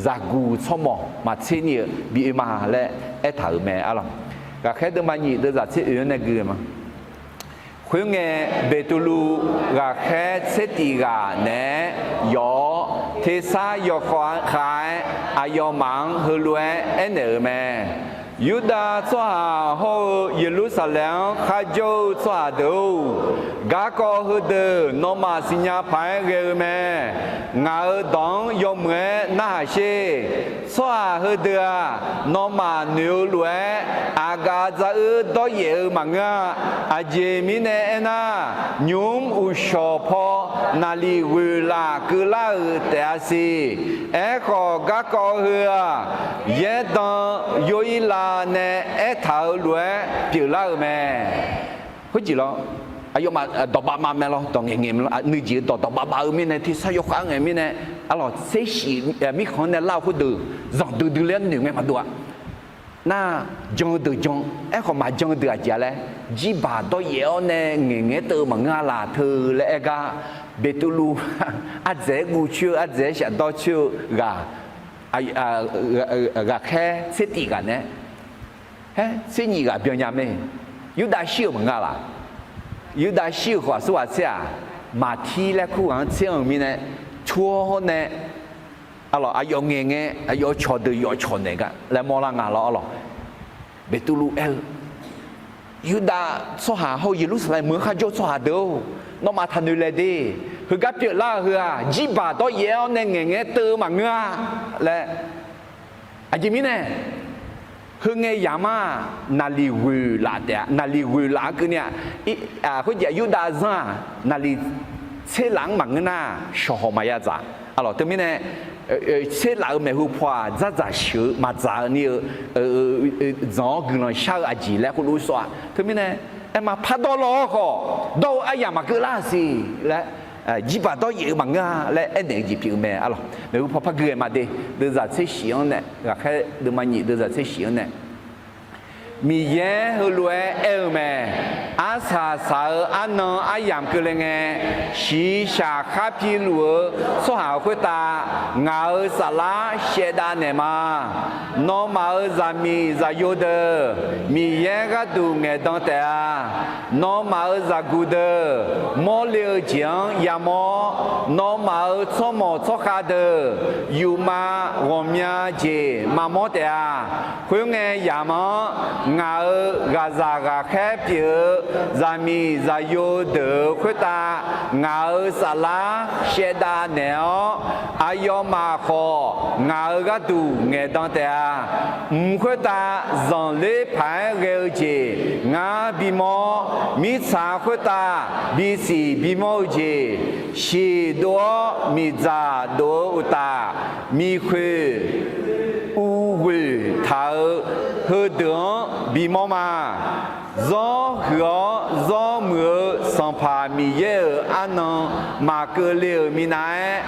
zaqguq tsawrmawq maqtser ni-eu bi oe ma laer aertaq-euq mae arlawq. Ghaqkhaer deuvma nyif deuvzaq tser oeq-anr nae gui-eu ma. Khoerngae, Beqtuvluv ghaqkhaer tser tif ghaq naeq-aer yawf-awr, tersar yawkhav-aer aqyawfmaf-anr heulof-aer aernaeq-euq mae. Yurdav tsawrhaq hawr-eu Yeqlursaqlaeq-anr kharjawr-eu tsawrhaq deuq-or, garkawv heudeuq nawmaf siqnya paq-aer ghae-eu mae. Ngaq-euq dawq-anr yawmuiq-aer narhaq sher. Tsawrhaq heudeuq-aq, nawmaf noeq-eu lof-aer aqgaf dzaruir dawryaef-eu maqngeur-a. Aqjeq mirnae aernar, nymq-mr uqshawq paw naqliq ghoeq laf keuvlar-euq taef-a siq. Aerkhawf, garkawv heu-aq, yaerdan Yorhirlav nae aertaq-euq lof-aer pyeuflar-euq mae. Khoerjeq lawr, aqyawfmaf dawqbav bav mae lawr, dawq ngaeq ngaeq mae lawr, nuijeq-eu dawq dawqbav bav-eu mirnae, tersar yawkhav-anr ngae mirnae, arlawq tser shif mirkhanq-anr nae lar-eu khoerdeuq zanqdui dui ler-anr noeq ngae maqdov-a. Nar, jan-eu deuq jan, aerkhawf maqjan-eu deuq aqjeq-a laer, jirbaq dawryaef-awr nae ngaeqngaeq-aer teuv-eu maqngeur-a laf teu laer aer gar, Beqtuvluv ardzaeq-aer guv coer-eu, ardzaeq-aer shafdawr coer-eu ghaq, ghaqkhaer tser tif ghaq nae aer, tser nyif ghaq byannya mae. Yurdav shir-euq maqngeur-a laf. Yurdav shir-euq khawf aqsurghaq tser-aq, Maqtir laer kur ghaq-anr tser-anr-euq mirnae, tur-awr nae, arlawq, aqyawf ngaeq ngae, aqyawf cawqdeuq yawf cawq naeq gar laer mawrlar nga lawr arlawq. Beqtuvluv aer-eu, Yurdav tsawrhaq hawr-eu Yeqlursaqlaeq meuq-anr kharjawr-eu tsawrhaq deuq-or, nawmaf taqnoeq laeq de. Heugar pyeuflar-eu heu-aq, jirbaq dawryaef-awr nae ngaeqngaeq-aer teuv-eu maqngeur-a laer. Aqjeq mirnae, heu ngae yamq-aq, naqliq ghoeq laf taef-a. Naqliq ghoeq laf-anr keuvni-aq, khoerjeq Yurdav zanr-aq, naqliq tser laf-anr maqngeur nar, shawqhawq maqya dzaq. Arlawq, teumirnae, tser laf-euq maeqhu paw-aq, dzardzaq sheuq-eu maqdzaq-eu ni-eu, dzanq-awr guiqlanq shar-eu aqjeq laer khoerlof-aer sawr-a. Teumirnae, aerma pardawr law-awr khawf, dawr-eu aryamq maqkeuv lar-a siq laer, jirbaq dawryaef-eu maqngeur-a laer aernaeq-eu jeq pyeuf-eu mae arlawq. Maeqhu paw par gui-aer ma de, deuvzaq tser shif-anr nae, ghaqkhaer deuvma nyif deuvzaq tser shif-anr nae, Miqyaer heulof-aer aer-eu mae. Arsaq saq-eu arnan aryamq keuvle ngae, shiqshaq khar piluf-eu tsawrhaq-euq khoertav ngaq-euq saflar shaevdav naeq ma. Nawmaf-euq zaqmiq zaqyo deuq Miqyaer gharduq ngaeqdan taef-a. Nawmaf-euq zaqguq deuq mawrle-eu jeq-anr yamawr. Nawmaf-euq tsawrmawq tsawrkhav deuq yufma ghawqmya jeq maqmawr taef-a. Khoerngae yamq-anr ngaq-euq ghaqzaq ghaqkhaer pyeuf-eu zaqmiq zaqyo deuq-euq khoertav ngaq-euq saflar shaevdav naeq-awr, aqyawfmaf khawf ngaq-euq gharduq ngaeqdan taef-a. Mq khoertav zanqler paq-aer ghae-eu jeq ngar bimawr. Mirtsaq khoertav bisiq bimawr-eu jeq, siq dov-awr miqdzaq dov-eu uqtaf, miqkhoeq uvghoeq taq-euq heudeuq-anr bimawr ma. Zawr huiq-awr zawr muiq-eu Sanqpaq Miqyaer-euq arnan maqkeuv le-euq minav-aer,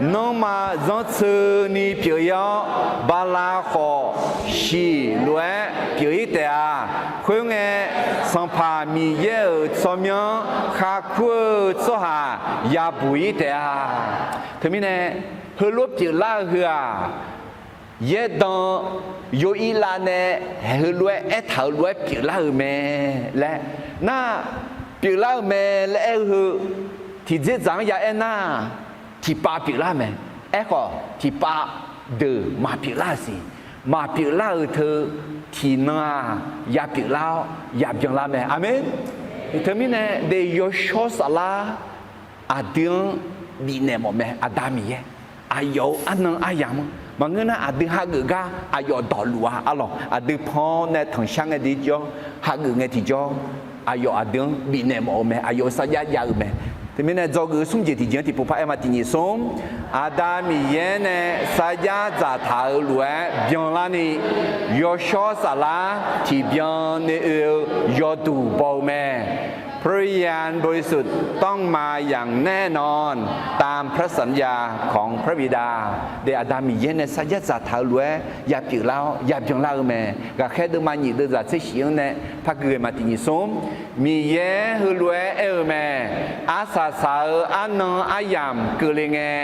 nanrma zanrtseuni pyeuf-ir-awr, bala khawf shiq lof-aer pyeuf-ir taef-a. Khoerngae, Sanqpaq Miqyaer-euq tsawrmyanr kharkur-eu tsawrhaq yabuq-ir taef-a. Teumirnae, heulof pyeuflar-eu heu-aq, yaerdan Yorhirlav nae haeq heulof-aer aertaq-euq lof-aer pyeuflar-euq mae laer nar, pyeuflar-euq mae laer aer-eu heu, tiqdzerdzaq-anr ya aer nar, tiqpav pyeuflar mae. Aerkhawf, tiqpav deuq maqpyeuflar-euq siq. Maqpyeuflar-euq teu, tiqnan-aq, ya pyeuflar-awr ya byanlar mae. Aqmeq. Teumirnae, daef yawshawr saflar aqdui-anr bifnaeq mawf mae, Aqda Miqyaer. Aqyawf-euq arnan aryamq-anr Maqngeur nar, aqdui hageuf gar aqyawf dawqluf-a arlawq. Aqdui pan-awr nae tanqshar ngae tiqjawr, hageuf ngae tiqjawr, aqyawf aqdui-anr bifnaeq mawf-eu mae. Aqyawf-euq sarjax jav-eu mae. Teumirnae dzawgeuf-eu smr jeq tiqjeq-anr tiqpov par aer ma. Tiqnyif smr, Aqda Miqyaer nae sarjax dzaqtaq-euq lof-aer byanlarni, yawshawr saflar tiqbyan ni oe-eu yawduq baw-eu mae. พระวิญญาณบริสุทธิ์ต้องมาอย่างแน่นอน ตามพระสัญญาของพระบิดา Aqda Miqyaer nae sarjax dzaqtaq-eu lof-aer yapyeuf lar-awr yabyan lar-eu mae. Ghaqkhaer deuvma nyif deuvzaq tser shif-anr nae par gui ghae ma. Tiqnyif smr, Miqyaer heulof-aer aer-eu mae. Arsaq saq-eu arnan aryamq keuvle ngae,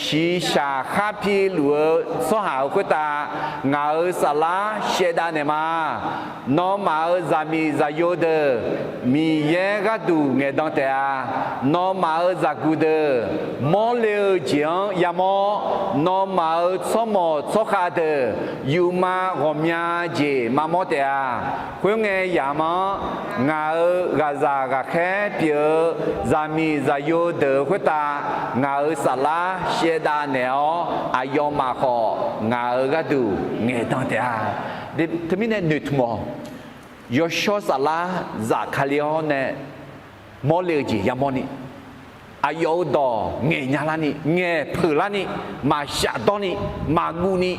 shiqshaq khar piluf-eu tsawrhaq-euq khoertav ngaq-euq saflar shaevdav naeq ma. Nawmaf-euq zaqmiq zaqyo deuq Miqyaer gharduq ngaeqdan taef-a. Nawmaf-euq zaqguq deuq mawrle-eu jeq-anr yamawr. Nawmaf-euq tsawrmawq tsawrkhav deuq yufma ghawqmya jeq maqmawr taef-a. Khoerngae yamq-anr ngaq-euq ghaqzaq ghaqkhaer pyeuf-eu zaqmiq zaqyo deuq-euq khoertav ngaq-euq saflar shaevdav naeq-awr, aqyawfmaf khawf ngaq-euq gharduq ngaeqdan taef-a. Teumirnae noeqtmq-awq. Yawshawr saflar zafkale-awr nae mawrle-eu jeq yamawrni, aqyawf-euq dawq ngaeqnya larni, ngaeqpeuq larni, maqshaf dawrni, maqguvni,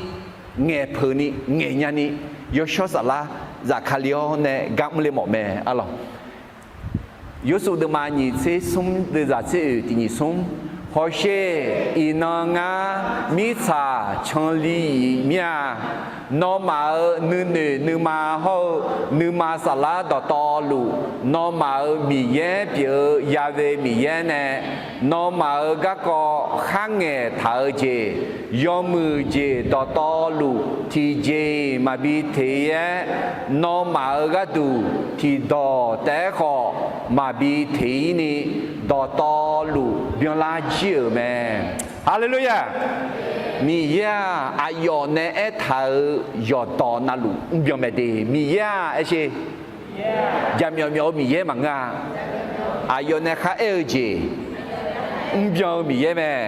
ngaeqpeuqni, ngaeqnyani, yawshawr saflar zafkale-awr nae gar mrle mawf mae arlawq. Yawrsuf deuvma nyiq tser smr deuvzaq tser oeq tiqnyif smr, hawsher, iqnan ngar mirtsaq canli-iq mir-a. Nawmaf-euq nuinoeq nuima hawr-eu nuima saflar dawqtawvluf, nawmaf-euq Miqyaer pyeuf-eu Ya'we Miqyaer nae nawmaf-euq garkawv kharngaeq taq-eu jeq, yawmuiq jeq dawqtawvluf tiqjeq-iq maqbi teq-ir-aer, nawmaf-euq gharduq tiqdawq taef-aer khawf maqbi teq-ir ni, dawqtawvluf byanlar jir-euq mae. Haleluya! Miqyaer-aq, aqyawf nae aertaq-euq yawqdawq navluf mrbyan mae de. Miqyaer-aq, aershe, jaqmyawf myawf-eu Miqyaer maqngeur-a. Aqyawf nae kharaer-eu jeq mrbyan-eu Miqyaer mae.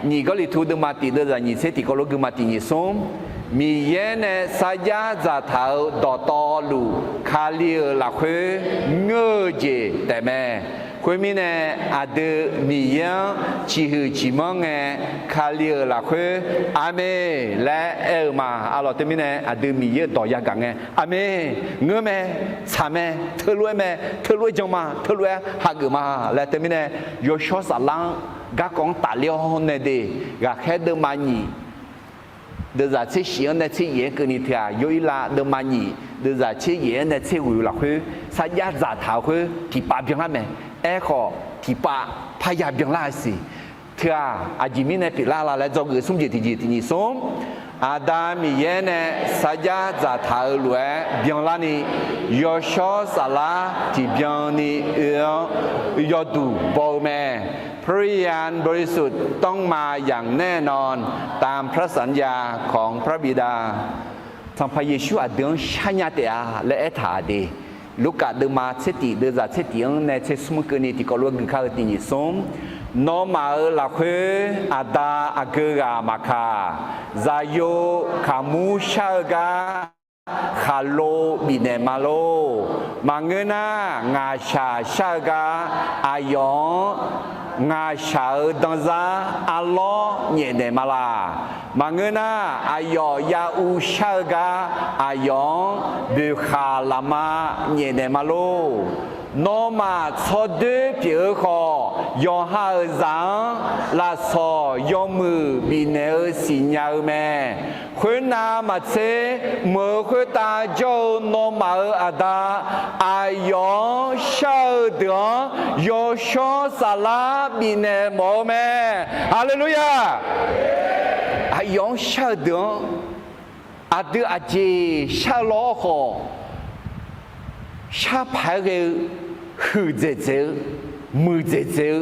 Nyiq Gawrliqtu deuvma tiq deuvzaq nyiq tser tiqkawv lof gui ma. Tiqnyif smr, Miqyaer nae sarjax dzaqtaq-euq dawqtawvluf, Kali-euq lafkhoer ngeur-eu jeq taefmae. Khoermirnae, aqdui Miqyaer-anr ciqhuiq ciqmanr ngae, Kali-euq lafkhoer Aqmeq laer aer-eu ma. Arlawq, teumirnae aqdui Miqyaer-euq dawq yagaq ngae, Aqmeq, ngeur mae, tsaq mae, teulof-aer mae, teulof-aer jan ma, teulof-aer hageuf ma laer teumirnae, yawshawr saflar-anr garkawv-anr tafler-awr nae de, ghaqkhaer deuvma nyiq deuvzaq tser shif-anr nae tser yaef-aer keuvni teu-aq, Yawirlav deuvma nyiq deuvzaq tser yaef-aer nae tser ghoeq-eu lafkhoer sarjax dzaqtaq-eu khoer tiqpav byanlar mae. Aerkhawf, tiqpav parya byanlar-eu siq. Teu-aq, aqjeq mirnae pyeuflar la laer dzawgeuf smr jeq tiqjeq tiqnyif smr, Aqda Miqyaer nae sarjax dzaqtaq-eu lof-aer byanlarni, yawshawr saflar tiqbyan ni oe-anr yawduq baw-eu mae. พระวิญญาณบริสุทธิ์ต้องมาอย่างแน่นอน ตามพระสัญญาของพระบิดา Sanqpaq Yeqsur aqdui-anr sharnya taef-a laer aertaq-aq de. Lurkaf deuvma tser tiq deuvzaq tser tiq-anr nae tser smr keuvni tiqkawv lof-aer gui kar-eu tiqnyif smr, nawmaf-euq lafkhoer aqda aqgeu ghaq maqkaq, zaqyo kaqmur shar-eu gar khaqlo bifnaeq ma lor. Maqngeur nar, ngaqshaq shar-eu gar aqyawf-anr ngaqshaq-euq danzar arlawr nyaefnaeq ma laq. Maqngeur nar, aqyawf yaruv shar-eu gar aqyawf-anr boeqkhaq lafma nyaefnaeq ma lor. Nawmaf tsawrdoer pyeuf-eu khawf, yawqha-euq zaq-anr lafsawq yawmuiq bifnaeq-eu siqnya-eu mae. Khoernav maqtser, meuq-eu khoertav jawr-eu nawmaf-euq Aqda, aqyawf-anr shar-eu deuq-anr yawshawr saflar bifnaeq mawf-eu mae. Haleluya! Aqyawf-anr shar-eu deuq-anr aqdui aqjeq shar-eu lawr khawf, sharpaq-aer ghae-eu, huiqdzaeq dzaeq-eu, muiqdzaeq dzaeq-eu,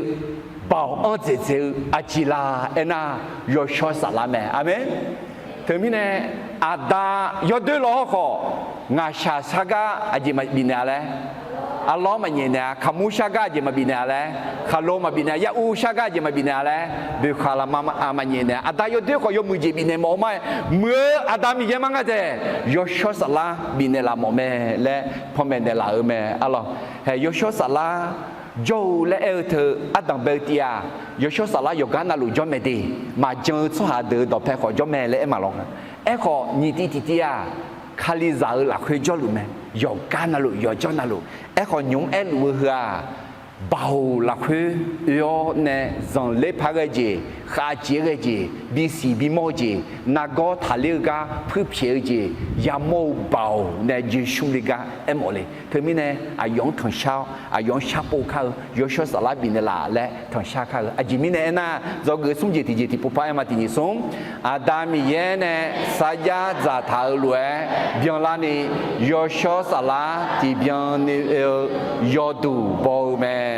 baoq anr dzaeq dzaeq-eu aqjeq la aernar, yawshawr saflar mae. Aqmeq. Teumirnae, Aqda yawdoer lawr khawf, ngaqshaq shar gar aqjeq maqbif naeq-a laer Arlawr maqnyaef naeq-a, kaqmur shar gar jeq maqbif naeq-a laer, khaqlo maqbif naeq-a, ya'ur shar gar jeq maqbif naeq-a laer, boeqkhaq lafma maqnyaef naeq-a. Aqda yawdoer khawf yawmuiq jeq bifnaeq mawf-eu ma-aer, muiq-eu Aqda Miqyaer mar ngar dzaeq, Yawshawr Saflar bifnaeq laf mawf mae laer panmaeq naeqlaf-euq mae. Arlawr, haeq Yawshawr Saflar jawr-eu laer aer-eu teu ardanq bae-eu tiv-aq, Yawshawr Saflar yawqgar navluf jawr mae de, maqjan-eu tsawrhaq deuq-euq dawqpae khawf jawr mae laer aer maqlawr nga. Aerkhawf nyiq tiv tiqtiv-aq, Kalizaq-euq lafkhoer jawrluf mae. Yawqgar navluf yawqjawr navluf. Aerkhawf nymq-mr aerluf-eu heu-aq, Baoq lafkhoer oe-awr nae zanqler paq ghae jeq, khavjeq-aer ghae jeq, bisiq bimawr-eu jeq, nargawr taqler-eu gar puirpyaeq-eu jeq, yamawr-eu Baoq nae jeqsur le gar aermawf le. Teumirnae aqyawf-anr tanqshar-awr, aqyawf-anr sharpov kar-eu, Yawshawr Saflar bifnaeq laf laer tanqshar kar-eu. Aqjeq mirnae aernar, dzawgeuf smr jeq tiqjeq tiqpov par aer ma. Tiq nyiq smr, Aqda Miqyaer nae sarjax dzaqtaq-euq lof-aer byanlarni, Yawshawr Saflar tiqbyan ni oe-eu yawduq baw-eu mae.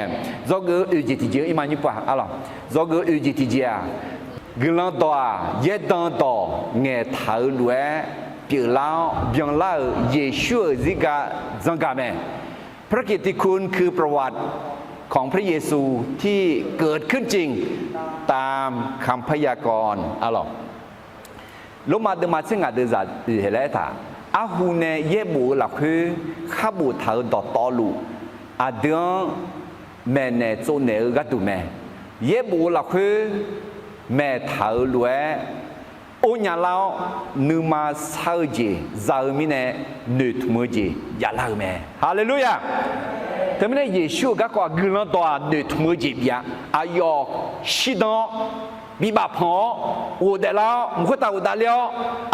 Dzawgeuf-eu oeq jeq tiqjeq-anr ir ma nymr pov-aq, arlawr. Dzawgeuf-eu oeq jeq tiqjeq-aq, guiqlanq dawq-aq, yaerdan dawq ngaeqtaq-euq lof-aer pyeuflar-awr byanlar-euq Yeqsur-euq zirga dzanrgaq mae. พระกิตติคุณคือประวัติของพระเยซูที่เกิดขึ้นจริง ตามคำพยากรณ์ arlawr. Lormav deuvma tser ngaq deuq zaq oeq haeq laer aertaq, arhu nae yaerbof-eu lafkhoer khar boftaq-euq dawqtawvluf, aqdui-anr maeqnaeq tsovnaeq-eu gharduq mae. Yaerbof-eu lafkhoer maeqtaq-euq lof-aer or nya lar-awr, nuima sar-eu jeq za-eu mirnae noeqtmq-eu jeq javlar-euq mae. Haleluya! Teumirnae Yeqsur-euq garkawv-aq, guiqlanq dawq-aq noeqtmq-eu jeq bif-a. Aqyawf shirdan-awr, bibaf panq-awr, ghofdaef lar-awr, mq khoertav ghofdaef ler-awr,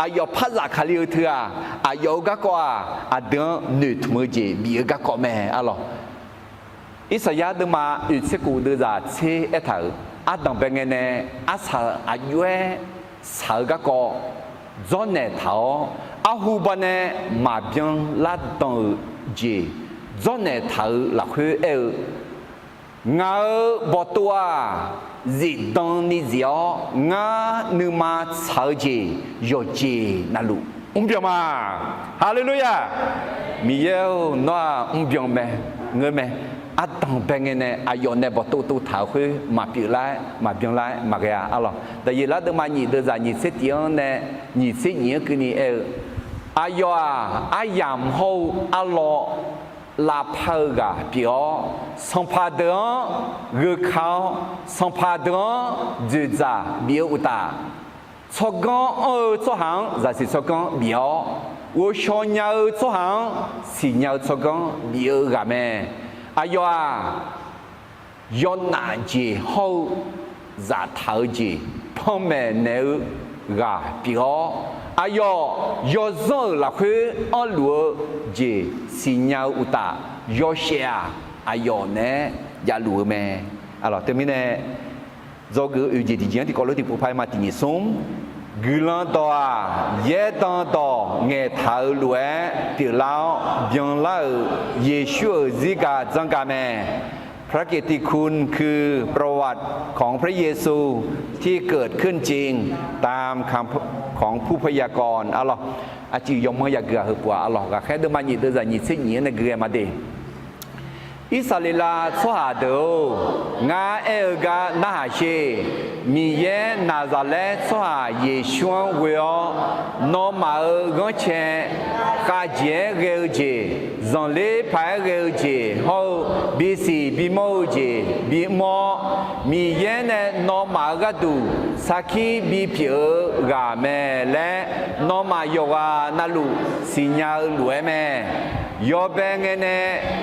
aqyawf par zafkale-eu teu-aq, aqyawf-euq garkawv-aq, aqdui-anr noeqtmq-eu jeq bif-eu garkawv mae, arlawr. Irsaqyar deuvma oeq tser kof deuq zaq tser aertaq-euq, ardanqbae ngae nae arsaq-euq aqjox-aer shaq-eu garkawv dzawrnaeq taq-awr, arhu banae maqbyan lar dan-euq jeq dzawrnaeq taq-euq lafkhoer aer-eu, Ngaq-euq bawqtov-aq, zifdan ni zif-awr, ngar nuima tsaq-eu jeq yawqjeq navluf mrbyan ma. Haleluya! Miqyaer-or, nawr-aq mrbyan mae, ngeur mae. Ardanqbae ngae nae aqyawf nae bawqtov tov taq-euq khoer maqpyeuf lar-aer, maqbyan lar-aer maqghae-a, arlawr. Daqyeqlar deuvma nyiq deuq zaq nyiq tser tif-anr nae nyiq tser nyiq-anr keuvni aer-eu, Aqyawf-aq, aryamq hawr-eu arlawr lavpar-eu ghaq pyeuf-awr, sanqpaq deuq-anr gheuka-awr, sanqpaq deuq-anr dzoeqdzaq bif-eu uqtaf, tsawrganr anr-eu tsawrhaq-anr zaqsiq tsawrganr bif-awr, ghovshaw nya-eu tsawrhaq-anr siqnya-eu tsawrganr bif-eu ghaq mae. Aqyawf-aq, yawnaf jeq hawr-eu zaftaq-eu jeq panmaeq naeq-eu ghaq pyeuf-awr, aqyawf yawzanr-euq lafkhoer anrluf-eu jeq siqnya-eu uqtaf, yawshaef-aq, aqyawf naeq-aer javluf-eu mae. Teumirnae dzawgeuf-eu oeq jeq tiqjeq-anr tiqkawv lof tiqpov par-aer ma. Tiq nyiq smr, guiqlanq dawq-aq, yaerdan dawq ngaeqtaq-euq lof-aer pyeuflar-awr byanlar-euq Yeqsur-euq zirga dzanrgaq mae. พระกิตติคุณคือประวัติของพระเยซูที่เกิดขึ้นจริงตามคำของผู้พยากรณ์ arlawr. Aqcuiv yawmanr yagui-aq, heupov-aq, arlawr, ghaqkhaer deuvma nyiq deuq zaq nyiq tser nyiq-anr nae gui-aer ma de. Irsaqleqlav tsawrhaq deuq-or, ngar aer-eu gar narhaq sher. Miqyaer Naqzaqlaer tsawrhaq Yeqsur-anr ghoe-awr, nawmaf-euq ghanrcae khavjeq-aer ghae-eu jeq, zanqler paq-aer ghae-eu jeq hawr-eu bisiq bimawr-eu jeq bimr-awr, Miqyaer nae nawmaf-euq gharduq sarkir bipyeuf-eu ghaq mae laer, nawmaf yawqghaq navluf siqnya-eu lof-aer mae. Yawbae ngae nae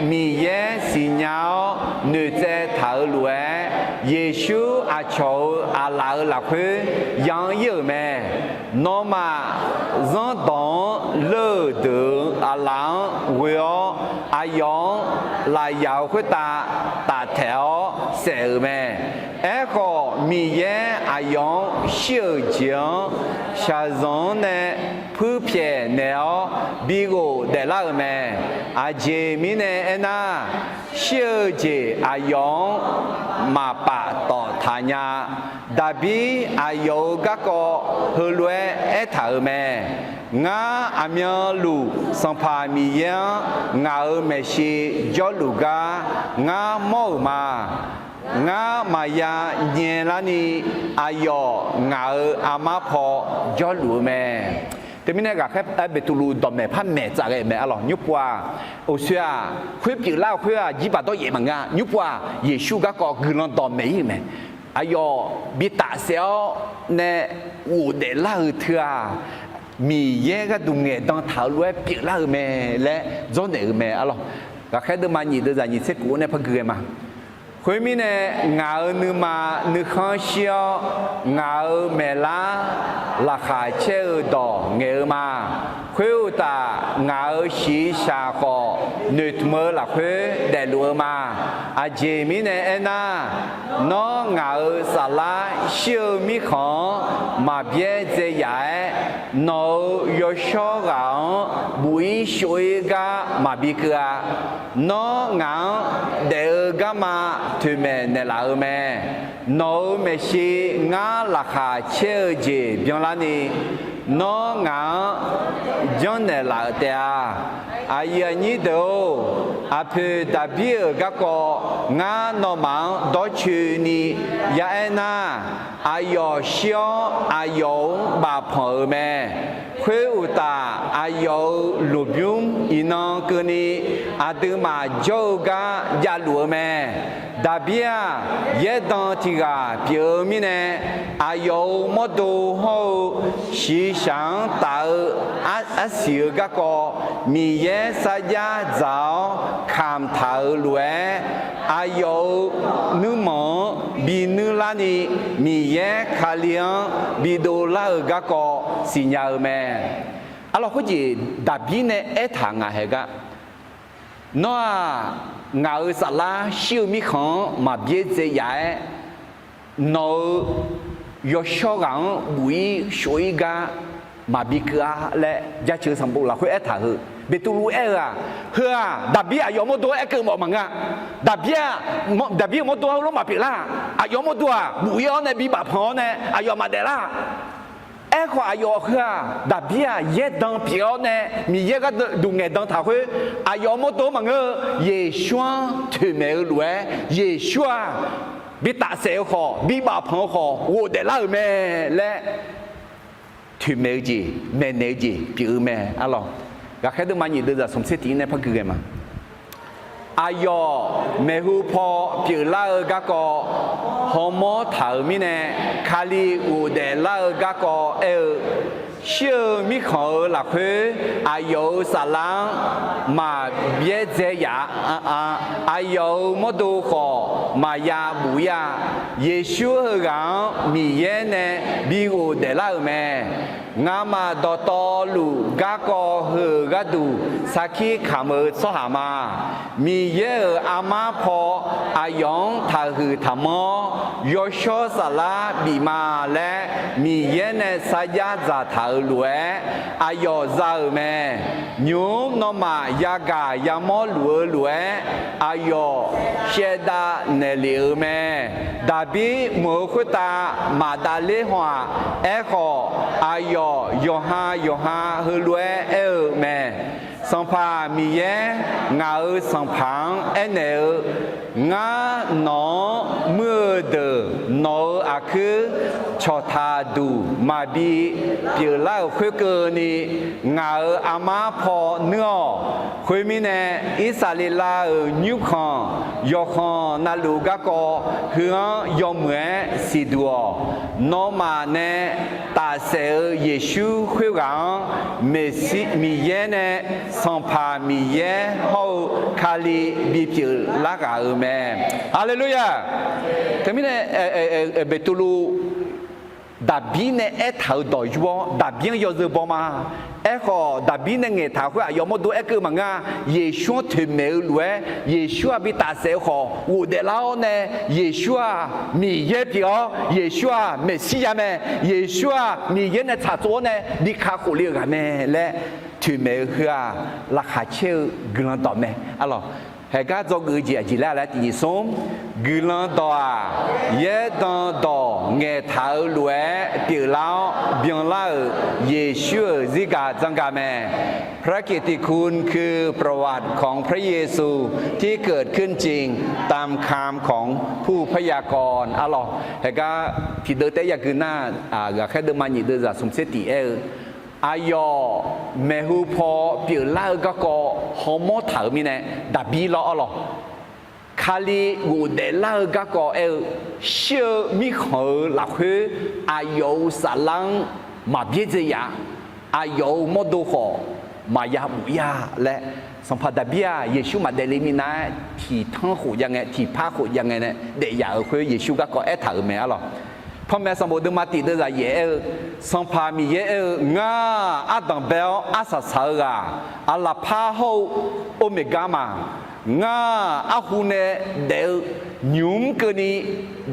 Miqyaer siqnya-awr noeqtsaev taq-euq lof-aer, Yeqsur aqcawq-euq aqlaf-euq lafkhoer ya-anr ir-euq mae. Nawmaf zanrdawq-anr leur-euq deuq-euq aqlaf-anr ghoe-awr, aqyawf-anr lafyaq-euq khoertav taftaeq-awr saef-euq mae. Aerkhawf, Miqyaer aqyawf-anr shir-euq jeq-anr shaqzanq-anr nae puirpyaeq naeq-awr bighof daeflar-euq mae. Aqjeq mirnae aernar, shir-eu jeq aqyawf-anr maqpaf tawf taq nya. Daqbir aqyawf-euq garkawv heulof-aer aertaq-euq mae. Ngar aqmyanluf Sanqpaq Miqyaer-anr ngaq-euq maeqshi jawrluf gar ngar mawr-euq ma. Ngar maqya nyaelarni aqyawf ngaq-euq armar paw jawrluf-eu mae. Teumirnae ghaqkhaer Beqtuvluv dawqmaeq par maeq tsaf ghae-euq mae arlawq. Nymrpov-aq, uqshoe-aq, khoer pyeuflar-eu khoer-aq, jirbaq dawryaef maqngeur-a. Nymrpov-aq, Yeqsur garkawv guiqlanq dawqmaeq ir-euq mae. Aqyawf bi tafsaef-awr nae ghofdaef lar-euq teu-aq, Miqyaer gharduq ngaeqdan taq-euq lof-aer pyeuflar-euq mae laer dzawrnaeq-euq mae arlawq. Ghaqkhaer deuvma nyiq deuvzaq nyiq tser kuf-awr nae par gui ghae ma. Khoermirnae, ngaq-euq nuima nuikhanr shir-awr, ngaq-euq maeqlar laqkhaq caer-eu dawq ngaeq-eu ma. Khoeruqtaf, ngaq-euq shiqshaq khawf noeqtmq-eu lafkhoer daefluf-eu ma. Aqjeq mirnae aernar, nawr ngaq-euq saflar shir-eu mirkhanq-anr maqbyaer dzae yaf-aer, nawq-euq yawshawr ghaq-anr buf-ir shov-ir gar maqbi keuv-a. Nawr ngaq-anr daef-eu garma toeqmaeq naeqlaf-eu mae. Nawq-euq maeqshi ngar laqkhaq caer-eu jeq byanlarni, nawr ngaq-anr janrnaeq laf-euq taef-a. Aqyuif aqnyir deuq-or, aqpoeq Daqbir-euq garkawv ngar nawmaf-anr dawrcoeni yaaer nar, aqyawf shir-awr aqyawf-anr bafpanq-euq mae. Khoeruqtaf, aqyawf-euq lmqbymr iqnan keuvni aqduimaf jawr-eu gar javluf-eu mae. Daqbir-aq, yaerdan tiq ghaq pyeuf-eu mirnae, aqyawf-euq mawrdo hawr-eu shiqshaq-anr taf-eu arsiq-eu garkawv Miqyaer sarjax dzaq-awr kamq taq-euq lof-aer, aqyawf-euq nuirmanq-anr binuir larni Miqyaer Kali-anr bidov lar-eu garkawv siqnya-eu mae. Arlawq, khoerjeq Daqbir nae aertaq ngaq haeq gar, nawr-aq, ngaq-euq saflar shir-eu mirkhanq-anr maqbyaer dzae yaf-aer, nawq-euq yawshawr ghaq-anr buf-ir shov-ir gar maqbi keuv-ar laer Jaceuq sanqbof lafkhoer aertaq-eu. Beqtuvluv aer-eu-aq, heu-aq, Daqbir aqyawf mawrdo aerkeuv mawf maqngeur-a. Daqbir-aq, Daqbir-euq mawrdo-anr heulof maqpyeuf lar-aq. Aqyawf mawrdo-aq buf-ir-awr nae bi bafpanq-awr nae aqyawf maqdaef lar-aq. Aerkhawf, aqyawf heu-aq, Daqbir-aq, yaerdan pyeuf-awr nae Miqyaer gharduq ngaeqdan taq khoer, aqyawf mawrdo maqngeur-eu, Yeqsur-anr toeqmaeq-eu lof-aer, Yeqsur-aq, bi tafsaef-eu khawf, bi bafpanq-eu khawf, ghofdaef lar-euq mae laer toeqmaeq-eu jeq, maeqnaeq-eu jeq pyeuf-eu mae arlawq. Ghaqkhaer deuvma nyiq deuvzaq smq tser tiq-ir nae par gui ghae ma. Aqyawf maeqhu paw pyeuflar-eu garkawv hawmawr taq-euq mirnae, Kali ghofdaef lar-eu garkawv aer-eu, shir-eu mirkhanq-euq lafkhoer aqyawf-euq saflar-anr maqbyaer dzae yaf-a. Aqyawf-euq mawrdo khawf maqya buf-ir-a. Yeqsur heughaq-anr Miqyaer nae bi ghofdaef lar-euq mae. Ngamaf dawqtawvluf garkawv heu-euq gharduq sarkir kamq-eu tsawrhaq ma. Miqyaer-euq armar paw aqyawf-anr taqhuiq taqmanr-awr, yawshawr saflar bif ma laer Miqyaer nae sarjax dzaqtaq-euq lof-aer aqyawf za-euq mae. Nymq-mr nawmaf yagaq yamawr luf-eu lof-aer, aqyawf shaevdav naeqlef-euq mae. Daqbir mq-euq khoertav maqdavler haw-aq. Aerkhawf, aqyawf yawqha yawqha heulof-aer aer-eu mae. Sanqpaq Miqyaer, ngaq-euq Sanqpaq-anr aernaeq-eu, Ngar nawq-anr muir-eu deuq nawq-euq aqkuir cawqtaq duq maqbi pyeuflar-euq khoerkeuvni, ngaq-euq armar paw nuir-awq. Khoermirnae, Irsaqleqlav-euq nymrkhanq yawqkhanq navluf garkawv heu-anr yawmuiq-aer siqduq-awq. Nawmaf nae tafsaef-eu Yeqsur khoerghaq-anr, Miqyaer nae Sanqpaq Miqyaer hawr-eu Kali bipyeuf lar ghaq-euq mae. Haleluya! Teumirnae, Beqtuvluv Daqbir nae aertaq-euq dawq yur-awr, Daqbir-anr yawzeu baw ma. Aerkhawf, Daqbir nae ngaeqtaq khoer aqyawf mawrdo aerkeuv maqngeur-a. Yeqsur-anr toeqmaeq-eu lof-aer, Yeqsur-aq bi tafsaef-eu khawf ghofdaef lar-awr nae, Yeqsur-aq Miqyaer pyeuf-awr, Yeqsur-aq Meqsirya mae, Yeqsur-aq Miqyaer nae tsaqtsov-awr nae bi kakhof le-eu ghaq mae laer toeqmaeq-eu heu-aq, laqkhaq caer-eu guiqlanq dawq mae arlawq. Haeqgar dzawgeuf-eu jeq aqjeq laer laer tiq nyiq smr, guiqlanq dawq-aq, yaerdan dawq ngaeqtaq-eu lof-aer pyeuflar-awr byanlar-euq Yeqsur-euq zirgaq dzanrgaq mae. พระกิตติคุณคือประวัติของพระเยซูที่เกิดขึ้นจริงตามคำของผู้พยากรณ์ arlawq. Haeqgar tiqdeuv taef-aer yagui nar, ghaqkhaer deuvma nyiq deuvzaq smq tser tiq aer-eu, aqyawf maeqhu paw pyeuflar-eu garkawv hawmawr taq-euq mirnae daqbir lawr arlawq. Kali ghofdaef lar-eu garkawv aer-eu, shir-eu mirkhanq-euq lafkhoer aqyawf-euq saflar-anr maqbyaerdzae yaf, aqyawf-euq mawrdo khawf maqya bof-ir-a laer, sanqpaq daqbir-aq Yeqsur maqdaef le minav-aer tiqtanr khof jav ngae, tiqpar khof jav ngae nae daef yaf-euq khoer Yeqsur garkawv aertaq-euq mae arlawq. Panmaeq sanqbof deuvma tiq deuvzaq yaef aer-eu, Sanqpaq Miqyaer aer-eu, Ngar-aq ardanq bae-awr arsaq saq-eu ghaq, aqlaqpar hawr-eu Ormeqgar ma. Ngar-aq arhu nae daef-eu nymq mr keuvni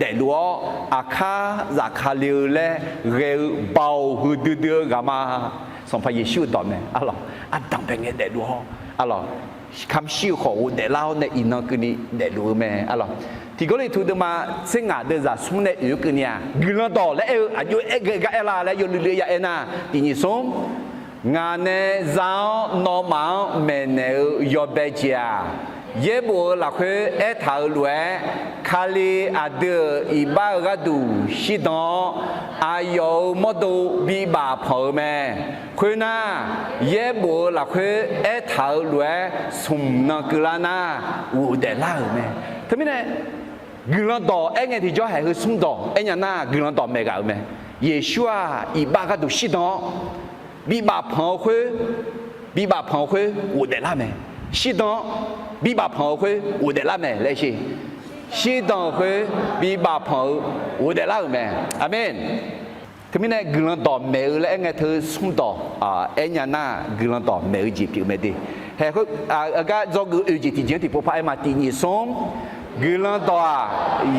daefluf-awr, aqkar zafkale-eu laer ghae-eu baoq huiqdui dui-eu ghaq ma. Sanqpaq Yeqsur-euq dawq mae arlawq. Ardanq bae ngae daefluf-awr arlawq, kamq shir-eu khawf ghofdaef lar-awr nae iqnan keuvni daefluf-eu mae arlawq. Tiq Gawrliqtu deuvma tser ngaq deuvzaq smr nae oeq-eu keuvni-aq, guiqlanq dawq laer aer-eu aqjox-aer ghae gar aer la laer yawluiv luiv ya aer nar, tiq nyiq smr, Ngaq nae za-awr nawmaf-anr maeqnaeq-eu yawbae jeq-aq, yaerbof-eu lafkhoer aertaq-euq lof-aer, Kali aqdui-euq iqbax-eu gharduq shirdan-awr, aqyawf-euq mawrdo bibaf panq-eu mae. Khoernar, yaerbof-eu lafkhoer aertaq-euq lof-aer smq nan keuvlar nar, ghofdaef lar-euq mae. Teumirnae, guiqlanq dawq aer ngae tiqjawr haeq heu smr dawq aernya nar, guiqlanq dawq maeq ghaq-euq mae. Yeqsur-aq iqbax gharduq shirdan-awr, bibaf panq-eu khoer, bibaf panq-eu khoer ghofdaef lar mae. Shirdan-awr, bibaf panq-eu khoer ghofdaef lar mae laer sher. Shirdan-euq khoer bibaf panq-eu ghofdaef lar-euq mae. Aqmeq. Teumirnae guiqlanq dawq maeq-eu laer aer ngae teu smr dawq aernya nar, guiqlanq dawq maeq-eu jeq pyeuf mae de. Haeq khoer, aqgar dzawgeuf oeq jeq tiqjeq-anr tiqpov par aer ma, tiq nyiq smr, guiqlanq dawq-aq,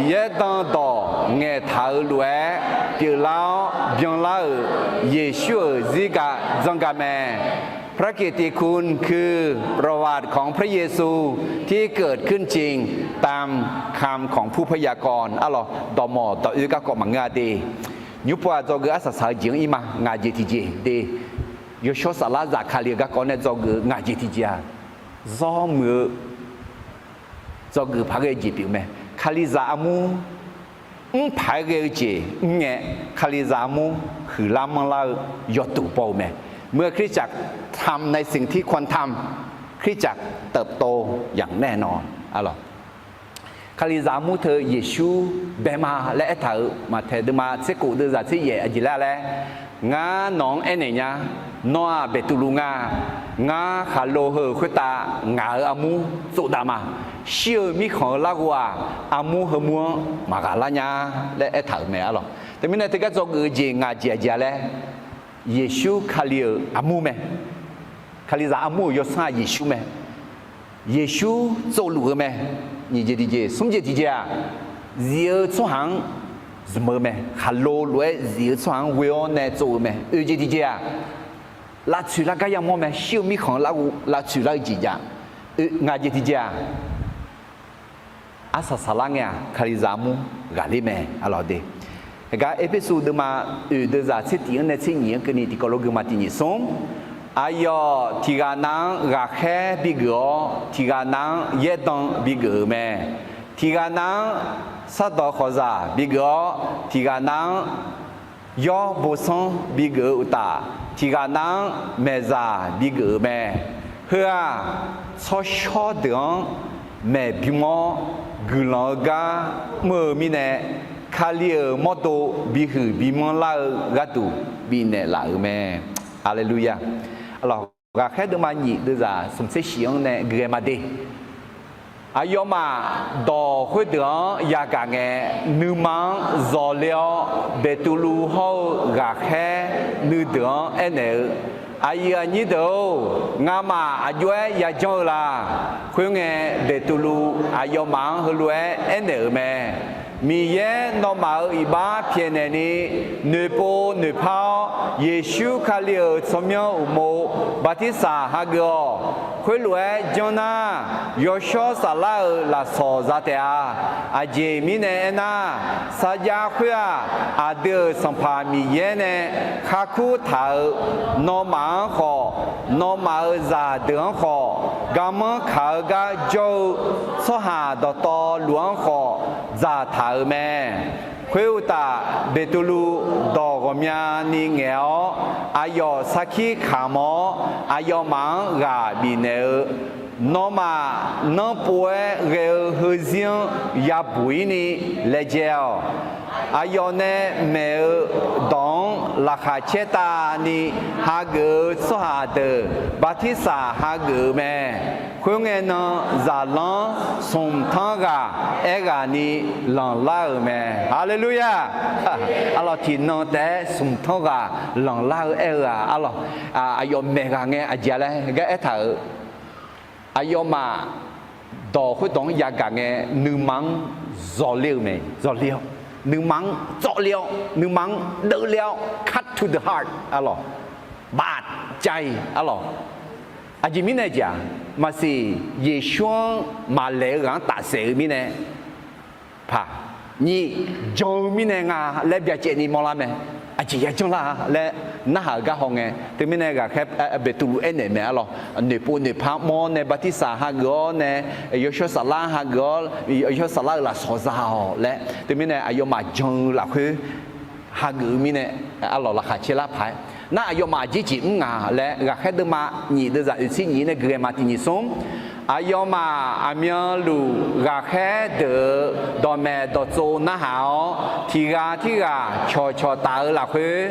yaerdan dawq ngaeqtaq-euq lof-aer pyeuflar-awr byanlar-euq Yeqsur-euq zirgaq dzanrgaq mae. พระกิตติคุณคือประวัติของพระเยซูที่เกิดขึ้นจริงตามคำของผู้พยากรณ์ arlawq. Dawqmawq dawq oe garkawv maqngeur-a de. Nymr pov-aq dzawgeuf arsaq saq-eu jeq-anr ir ma, ngaq jeq tiqjeq de. Yawshawr saflar zafkale-eu garkawv nae dzawgeuf ngaq jeq tiqjeq-aq, zawr muiq-eu dzawgeuf paq ghae-eu jeq pyeuf mae. Kalizaq armur mr paq-aer ghae-eu jeq mr ngae, Kalizaq armur huiqlar manrlar-eu yawduq baw-eu mae. เมื่อคริสตจักรทำในสิ่งที่ควรทำ คริสตจักรเติบโตอย่างแน่นอน arlawq. Kalizaq armur teu Yeqsur bae ma laer aertaq-euq Maqtaeq deuvma tser kof deuvzaq tser yaef aqjeq laer laer, Ngar nawq-anr aernaeq nya, nawr-aq Beqtuvluv nga. Ngar khaqlo heu-euq khoertav ngaq-euq armur tsovdav ma. Shir-eu mirkhanq-euq larghov-aq, armur heumur-anr maqghaq lar nya laer aertaq-euq mae arlawq. Teumirnae teugar dzawgeuf-eu jeq ngaq jeq aqjeq-a laer, Yeqsur Kali-euq armur mae. Kalizaq armur-euq yawsanr-aq Yeqsur mae. Yeqsur tsovluf-eu mae. Nyiq jeq tiqjeq, smr jeq tiqjeq-aq, zif-eu tsawrhaq-anr zmq-eu mae. Khaqlo lof-aer zif-eu tsawrhaq-anr ghoe-awr nae tsov-eu mae. Oeq jeq tiqjeq-aq, lavtsoeq lar gar yamawr mae. Shir-eu mirkhanq-eu larghov lavtsoeq lar-eu jeq jav. Oeq ngaq jeq tiqjeq-aq, arsaq saqlar ngae-aq, Kalizaq armur ghaqler mae arlawq de. Heugar Erpersu deuvma oeq deuvzaq tser tiq-anr nae tser nyiq-anr keuvni tiqkawv lof gui ma, tiq nyiq smr. Aqyawf tiqghaq nav-anr ghaqkhaer bigeuf-awr, tiqghaq nav-anr yaerdan bigeuf-euq mae. Tiqghaq nav-anr sardawq khawqzaq bigeuf-awr, tiqghaq nav-anr yawr bosanr bigeuf-eu uqtaf, tiqghaq nav-anr maeqzaq bigeuf-euq mae. Heu-aq, tsawrshawr deuq-anr maeqbym-awr guiqlanq-eu gar mr-eu mirnae, Kali-euq mawrdo bihuiq bimanr lar-eu gharduq bifnaeq laf-euq mae. Haleluya! Ghaqkhaer deuvma nyiq deuvzaq smq tser shif-anr nae gui ghae ma de. Aqyawfmaf dawq khoerdeuq-anr yagaq ngae, nuima-anr zawqle-awr, Beqtuvluv hawr-eu ghaqkhaer nuideuq-anr aernaeq-eu, Aqyuif aqnyir deuq-or, ngamaf aqjox-aer yajanr-eu la? Khoerngae, Beqtuvluv aqyawfmaf-anr heulof-aer aernaeq-euq mae. Miqyaer nawmaf-euq iqbax pyaeqnaeq ni, noeqpov noeqpar-awr, Yeqsur Kali-euq tsawrmyanr uqmov bartirsaq hageuf-awq. Khoerlof-aer janr nar, yawshawr saflar-euq lafsawq za taef-a. Aqjeq mirnae aernar, sarjax khoer-aq, aqdui-euq Sanqpaq Miqyaer nae khar kur taq-euq, nawmaf-anr khawf, nawmaf-euq zaqdeuq-anr khawf, garmanr kaq-eu gar jawr-eu tsawrhaq dawqtawvluf-anr khawf dzaqtaq-euq mae. Khoeruqtaf, Beqtuvluv dawq ghawqmyani ngaeq-awr, aqyawf sarkir kamq-awr, aqyawfmaf-anr ghaq bifnaeq-eu, nawmaf nanrpov-aer ghae-eu heuzir-anr yabuq-ir ni laejae-awq. Aqyawf nae maeq-eu dawq-anr laqkhaq caer tavni hageuf-eu tsawrhaq deuq bartirsaq hageuf-eu mae. Khoerngae nan, zaqlanr smq tanr ghaq aerghaqni lanqlar-euq mae. Haleluya! Arlawq, tiqnan taef-aer smq tanr ghaq lanqlar-eu aer-eu-aq, arlawq, aqyawf maeq ghaq ngae aqjeq laer gar aertaq-euq, aqyawfmaf dawq khoerdawq-anr yagaq ngae, nuima-anr zawqler-eu mae. Zawqler-awr, nuima-anr tsawvler-awr, nuima-anr deuvler-awr, cut to the heart, arlawq, bafcav-iq, arlawq. Aqjeq mirnae jeq-aq, maqsiq, Yeqsur-anr maqlaeq-eu ghaq-anr tafsaef-eu mirnae, paq, nyiq, jan-eu mirnae nga laer byacaevni mawrlar mae. Aqjeq yajanr lar-a laer narhaq-euq gar hawngae, teumirnae ghaqkhaer Beqtuvluv aernaeq mae, arlawq, noeqpov noeqpar mawr nae bartirsaq hageuf-awr nae, yawshawr saflar hageuf-awr, yawshawr saflar-euq lafsawq za-awq laer, teumirnae aqyawfmaf jan-eu lafkhoer hageuf-eu mirnae, arlawq, laqkhaq caer lar paq-aer, nar aqyawfmaf aqjeq jeq mr nga laer, ghaqkhaer deuvma nyiq deuvzaq oeqtser nyiq nae gui ghae ma tiq nyiq smr. Aqyawfmaf aqmyanluf ghaqkhaer deuq-euq dawqmaeq dawqtsov narhaq-awr, tiq ghaq tirghaq cawqcawq taf-eu lafkhoer,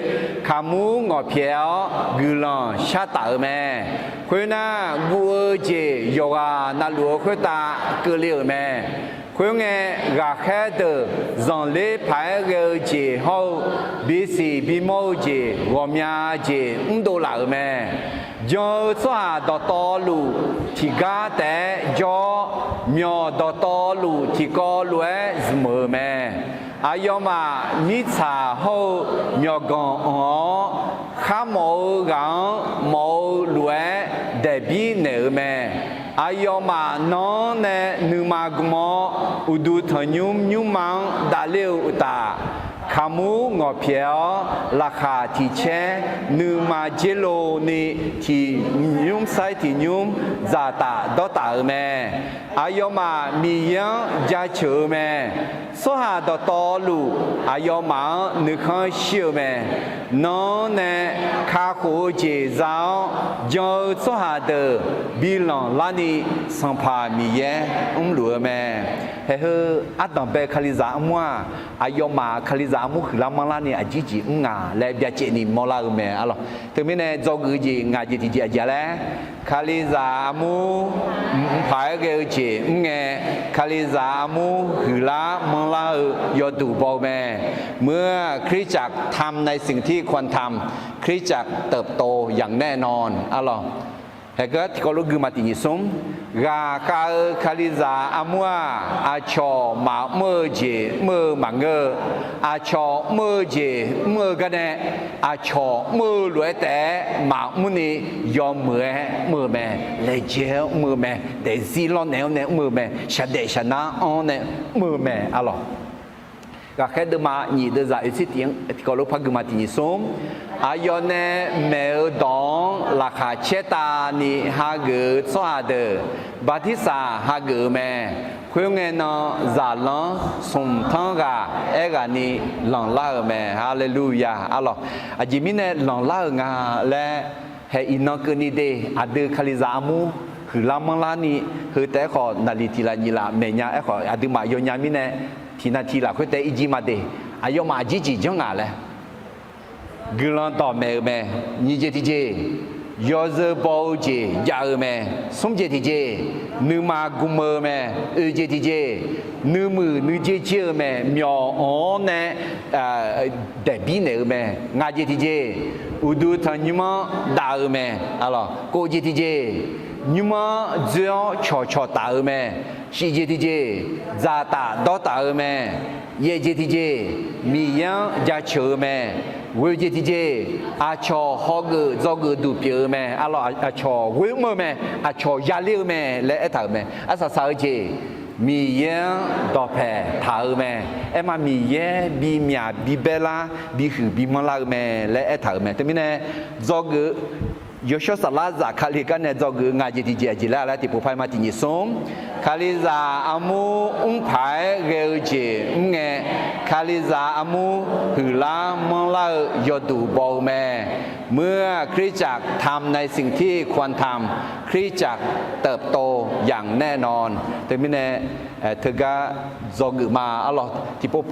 kaqmur ngawqpyaeq-awr guiqlanq shar taf-euq mae. Khoernar, guv-eu jeq yawqghaq navluf-eu khoertav keuvle-euq mae. Khoerngae, ghaqkhaer deuq zanqler paq-aer ghae-eu jeq hawr-eu, bisiq bimawr-eu jeq ghawqmya jeq mrdov laf-euq mae. Jan-eu tsawrhaq dawqtawvluf tiqgar taef-aer jawr-awr, myawq dawqtawvluf tiqkawv lof-aer zmq-euq mae. Aqyawfmaf mirtsaq hawr-eu myawqganq anq-awr, kharmawf-eu ghaq-anr mawf-eu lof-aer daeqbir naeq-euq mae. Aqyawfmaf nan-anr nae nuima gm-awr, uqduq tanqnymr nymrma-anr davler-eu uqtaf, kaqmur ngawqpyaeq-awr, laqkhaq tiq caer nuima dzer lov ni, tiq nymr sair tiq nymr dzaqtaf dawrtaf-euq mae. Aqyawfmaf Miqyaer-anr jaceuq-eu mae. Tsawrhaq dawqtawvluf aqyawfmaf-anr nuikhanr shir-eu mae. Nan-anr nae kakhof-eu jeq za-awr, jan-eu tsawrhaq deuq bi lanqlar ni, Sanqpaq Miqyaer mrluf-eu mae. Haeq heu ardanqbae Kalizaq armur-aq, aqyawfmaf Kalizaq armur huiqlar manrlar ni aqjeq jeq mr nga laer byacaevni mawrlar-eu mae, arlawq. Teumirnae dzawgeuf-eu jeq ngaq jeq tiqjeq aqjeq laer, Kalizaq armur mqpaq-aer ghae-eu jeq mr ngae, Kalizaq armur huiqlar manrlar-eu yawduq baw-eu mae. เมื่อคริสตจักรทำในสิ่งที่ควรทำ คริสตจักรเติบโตอย่างแน่นอน arlawq. Haeq geur tiqkawv lof gui ma tiq nyiq smr. Ghaqkhav-eu Kalizaq armur-aq, aqcawq maqmr-eu jeq mr-eu maqngeur-eu, aqcawq mr-eu jeq mr-eu garnae, aqcawq mr-eu lof-aer taef-aer maqmr ni, yawmuiq-aer mr-eu mae. Laejae-awr mr-eu mae. Daefzir lawrnaeq-awr nae mr-eu mae. Shaqdaef shaqnar-anr nae mr-eu mae, arlawq. Ghaqkhaer deuvma nyiq deuvzaq oeqtser tiq-anr tiqkawv lof par gui ma tiq nyiq smr. Aqyawf nae maeq-eu dawq-anr laqkhaq caer tavni hageuf-eu tsawrhaq deuq bartirsaq hageuf-eu mae. Khoerngae nan, zaqlanr smq tanr ghaq aerghaqni lanqlar-euq mae. Haleluya, arlawq. Aqjeq mirnae lanqlar-euq nga laer, haeq iqnan keuvni de, aqdui Kalizaq armur huiqlar manrlar ni, heu taef-aer khawf naqliq tiq laf nyiq laf maeqnya aerkhawf aqduimaf yawnya mirnae, tiqnan tiq lafkhoer taef-aer irjir ma de. Aqyawfmaf aqjeq jeq janr nga laer, guiqlanq dawqmaeq-eu mae. Nyiq jeq tiqjeq, yawzeu baw-eu jeq jav-eu mae. Smr jeq tiqjeq, nuima gm-eu mae. Oeq jeq tiqjeq, nuimuiq nuijer jer-eu mae. Myawq anq-awr nae daeqbir naeq-eu mae. Ngaq jeq tiqjeq, uqduq tanqnymr-anr dav-eu mae. Kov jeq tiqjeq, nymr-anr dzoer-awr cawqcawq taf-eu mae. Shif jeq tiqjeq, dzaqtaf dawrtaf-eu mae. Yaeq jeq tiqjeq, Miqyaer-anr jaceuq-eu mae. Ghoe-eu jeq tiqjeq, aqcawq hawgeuf dzawgeuf duq pyeuf-eu mae. Arlawr, aqcawq ghoe mr-eu mae, aqcawq yaler-eu mae laer aertaq-euq mae. Arsaq saq-eu jeq, Miqyaer-anr dawqpaeq taq-eu mae. Aerma Miqyaer bimyaq bibaer lar, bihuiq bimanr lar-eu mae laer aertaq-euq mae. Teumirnae, dzawgeuf Yawshawr Saflar zafkale gar nae dzawgeuf-eu ngaq jeq tiqjeq aqjeq laer laer tiqpov par-aer ma tiqnyif smr. Kalizaq armur mrpaq-aer ghae-eu jeq mr ngae, Kalizaq armur huiqlar manrlar-eu yawduq baw-eu mae. เมื่อคริสตจักรทำในสิ่งที่ควรทำ คริสตจักรเติบโตอย่างแน่นอน Teumirnae, teugar dzawgeuf ma. Arlawr, tiqpov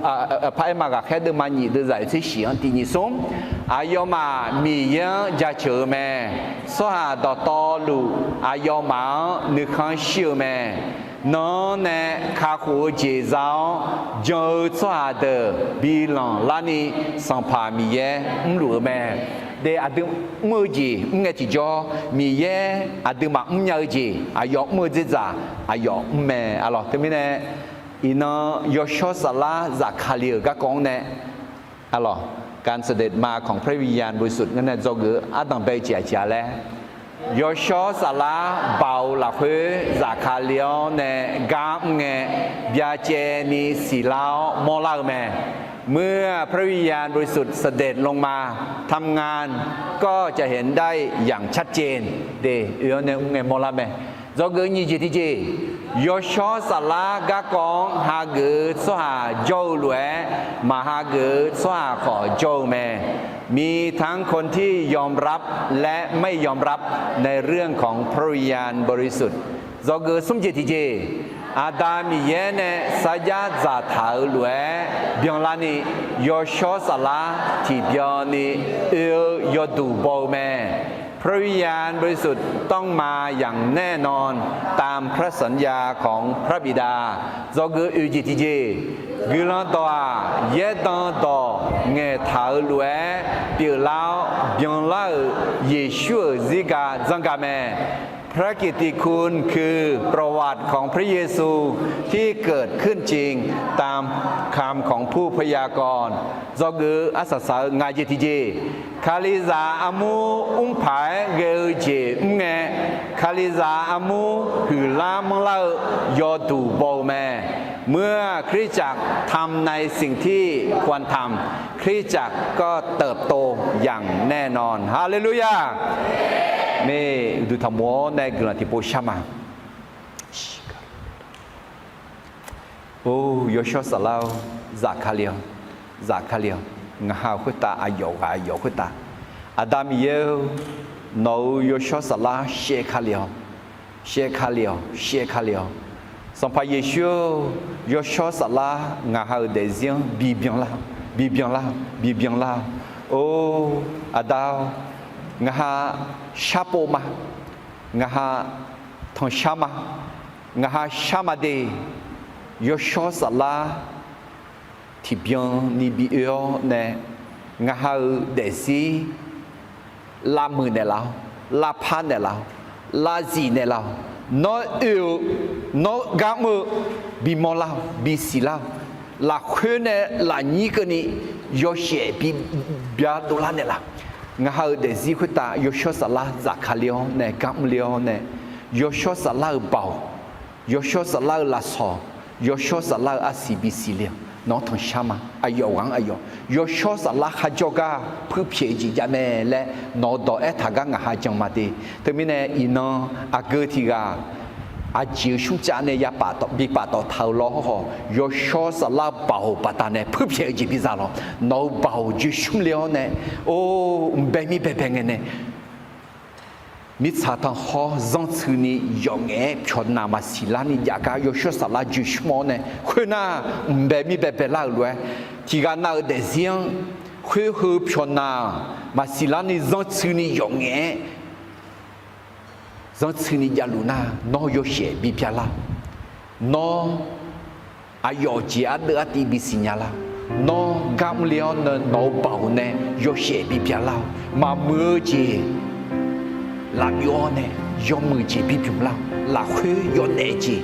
par-aer ma ghaqkhaer deuvma nyif deuvzaq oeq tser shif-anr tiqnyif smr. Aqyawfmaf Miqyaer-anr jaceuq-eu mae. Tsawrhaq dawqtawvluf aqyawfmaf-anr nuikhanr shir-eu mae. Nan-anr nae kakhof-eu jeq za-awr jan-eu tsawrhaq deuq bi lanqlar ni Sanqpaq Miqyaer mrluf-eu mae. De aqdui mr-eu jeq mr ngae tiqjawr, Miqyaer aqduimaf mrnya-eu jeq aqyawf mr-eu dzerdzaq aqyawf mr mae. Arlawr, teumirnae, iqnan Yawshawr Saflar zafkale-euq garkawv-anr nae, arlawr, การเสด็จมาของพระวิญญาณบริสุทธิ์ ngar nae dzawgeuf-eu ardanq bae-eu jeq aqjeq-a laer, Yawshawr Saflar baoq-eu lafkhoer zafkale-awr nae gar mr ngae, byacaevni siqlar-awr mawrlar-eu mae. เมื่อพระวิญญาณบริสุทธิ์เสด็จลงมาทำงาน ก็จะเห็นได้อย่างชัดเจน de, oe-awr nae mr ngae mawrlar mae. Dzawgeuf nyiq jeq tiqjeq, Yawshawr Saflar garkawv-anr hageuf-eu tsawrhaq jawr-eu lof-aer, maq hageuf-eu tsawrhaq khawf jawr-eu mae. มีทั้งคนที่ยอมรับและไม่ยอมรับ ในเรื่องของพระวิญญาณบริสุทธิ์ Dzawgeuf smr jeq tiqjeq, Aqda Miqyaer nae sarjax dzaqtaq-euq lof-aer byanlarni, Yawshawr Saflar tiqbyan ni oe-eu yawduq baw-eu mae. พระวิญญาณบริสุทธิ์ต้องมาอย่างแน่นอน ตามพระสัญญาของพระบิดา Dzawgeuf oeq jeq tiqjeq, guiqlanq dawq-aq, yaerdan dawq ngaeqtaq-euq lof-aer pyeuflar-awr byanlar-euq Yeqsur-euq zirga dzanrga mae. พระกิตติคุณคือประวัติของพระเยซูที่เกิดขึ้นจริงตามคำของผู้พยากรณ์ Dzawgeuf arsaq saq-eu ngaq jeq tiqjeq, Kalizaq armur mrpaq-aer ghae-eu jeq mr ngae, Kalizaq armur huiqlar manrlar-eu yawduq baw-eu mae. เมื่อคริสตจักรทำในสิ่งที่ควรทำ คริสตจักรก็เติบโตอย่างแน่นอน Haleluya! Mae, uqduq tanqmof-awr nae guiqlanq tiqpov shar ma. Or, Yawshawr Saflar-or, zafkale-awr, zafkale-awr, ngaq ha-euq khoertav aqyawf ghaq aqyawf khoertav, Aqda Miqyaer-or, nawq-euq Yawshawr Saflar shaevkale-awr, shaevkale-awr, shaevkale-awr, Sanqpaq Yeqsur-or, Yawshawr Saflar ngaq ha-euq daefzir-anr bibyan lar, bibyan lar, bibyan lar. Or, Aqda-or, ngaq ha sharpov ma, ngaq ha tanqshar ma, ngaq ha shar ma de. Yawshawr Saflar tiqbyan ni bi oe-awr nae, ngaq ha-euq daefzir lavmuiq naeqlaf-awr, lavpar naeqlaf-awr, lavzif naeqlaf-awr, nawr oe-eu, nawr gar mr-eu, bimawr lar-awr, bisiq lar-awr, lafkhoer nae lafnyir keuvni yawshaef bi bya dovlar naeqlaf. Ngaq ha-euq daefzir khoertav Yawshawr Saflar zafkale-awr nae gar mrle-awr nae, Yawshawr Saflar-euq baoq, Yawshawr Saflar-euq lafsawq, Yawshawr Saflar-euq arsiq bisiq le-awr nawq-anr tanqshar ma. Aqyawf ghaq-anr aqyawf, Yawshawr Saflar kharjawr gar puirpyaeq-eu jeq javmae laer nawq-eu dawq aertaq gar ngaq ha jan ma de. Teumirnae iqnan aqgeu tiq ghaq aqjeq-eu smrcav nae ya bi paftawf taq-eu lawr hawr-awq, Yawshawr Saflar-eu baoq baqdanae puirpyaeq-eu jeq biza lawr. Nawq-eu baoq joe smr le-awr nae, or, mqbae mir baebae ngae nae mirtsaq tanqkhawr zanrtsuini yawf ngaef-aer pyawqnaq maqsiq larni jav gar Yawshawr Saflar joe smr-awr nae, khoernar, mqbae mir baebae lar-euq lof-aer, tiq ghaq nav-euq daefzir-anr khoer heu pyawqnaq maqsiq larni zanrtsuini yawf ngaef-aer zanrtsuini javluf nar, nawr yawshaef bibya lar. Nawr aqyawf jeq ardeuv artiv bisiq nya lar. Nawr gar mrle-awr nae nawq-eu baoq nae yawshaef bibya lar-awr, maqmuiq-eu jeq lafbyov-awr nae yawmuiq jeq bibymq lar-awr, lafkhoer yawdaef jeq,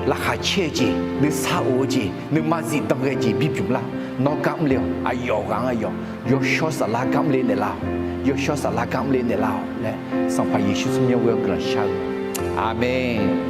laqkhaq caer-eu jeq, nuisar of-eu jeq, nuima zifdan ghae jeq bibymq lar-awr, Nawr gar mrle-awq. Aqyawf ghaq-anr aqyawf yawshawr saflar gar mrle naeqlar-awq. Yawshawr saflar gar mrle naeqlar-awq laer Sanqpaq Yeqsur tsawrmyanr ghoe-awr guiqlanq shar-eu. Aqmeq.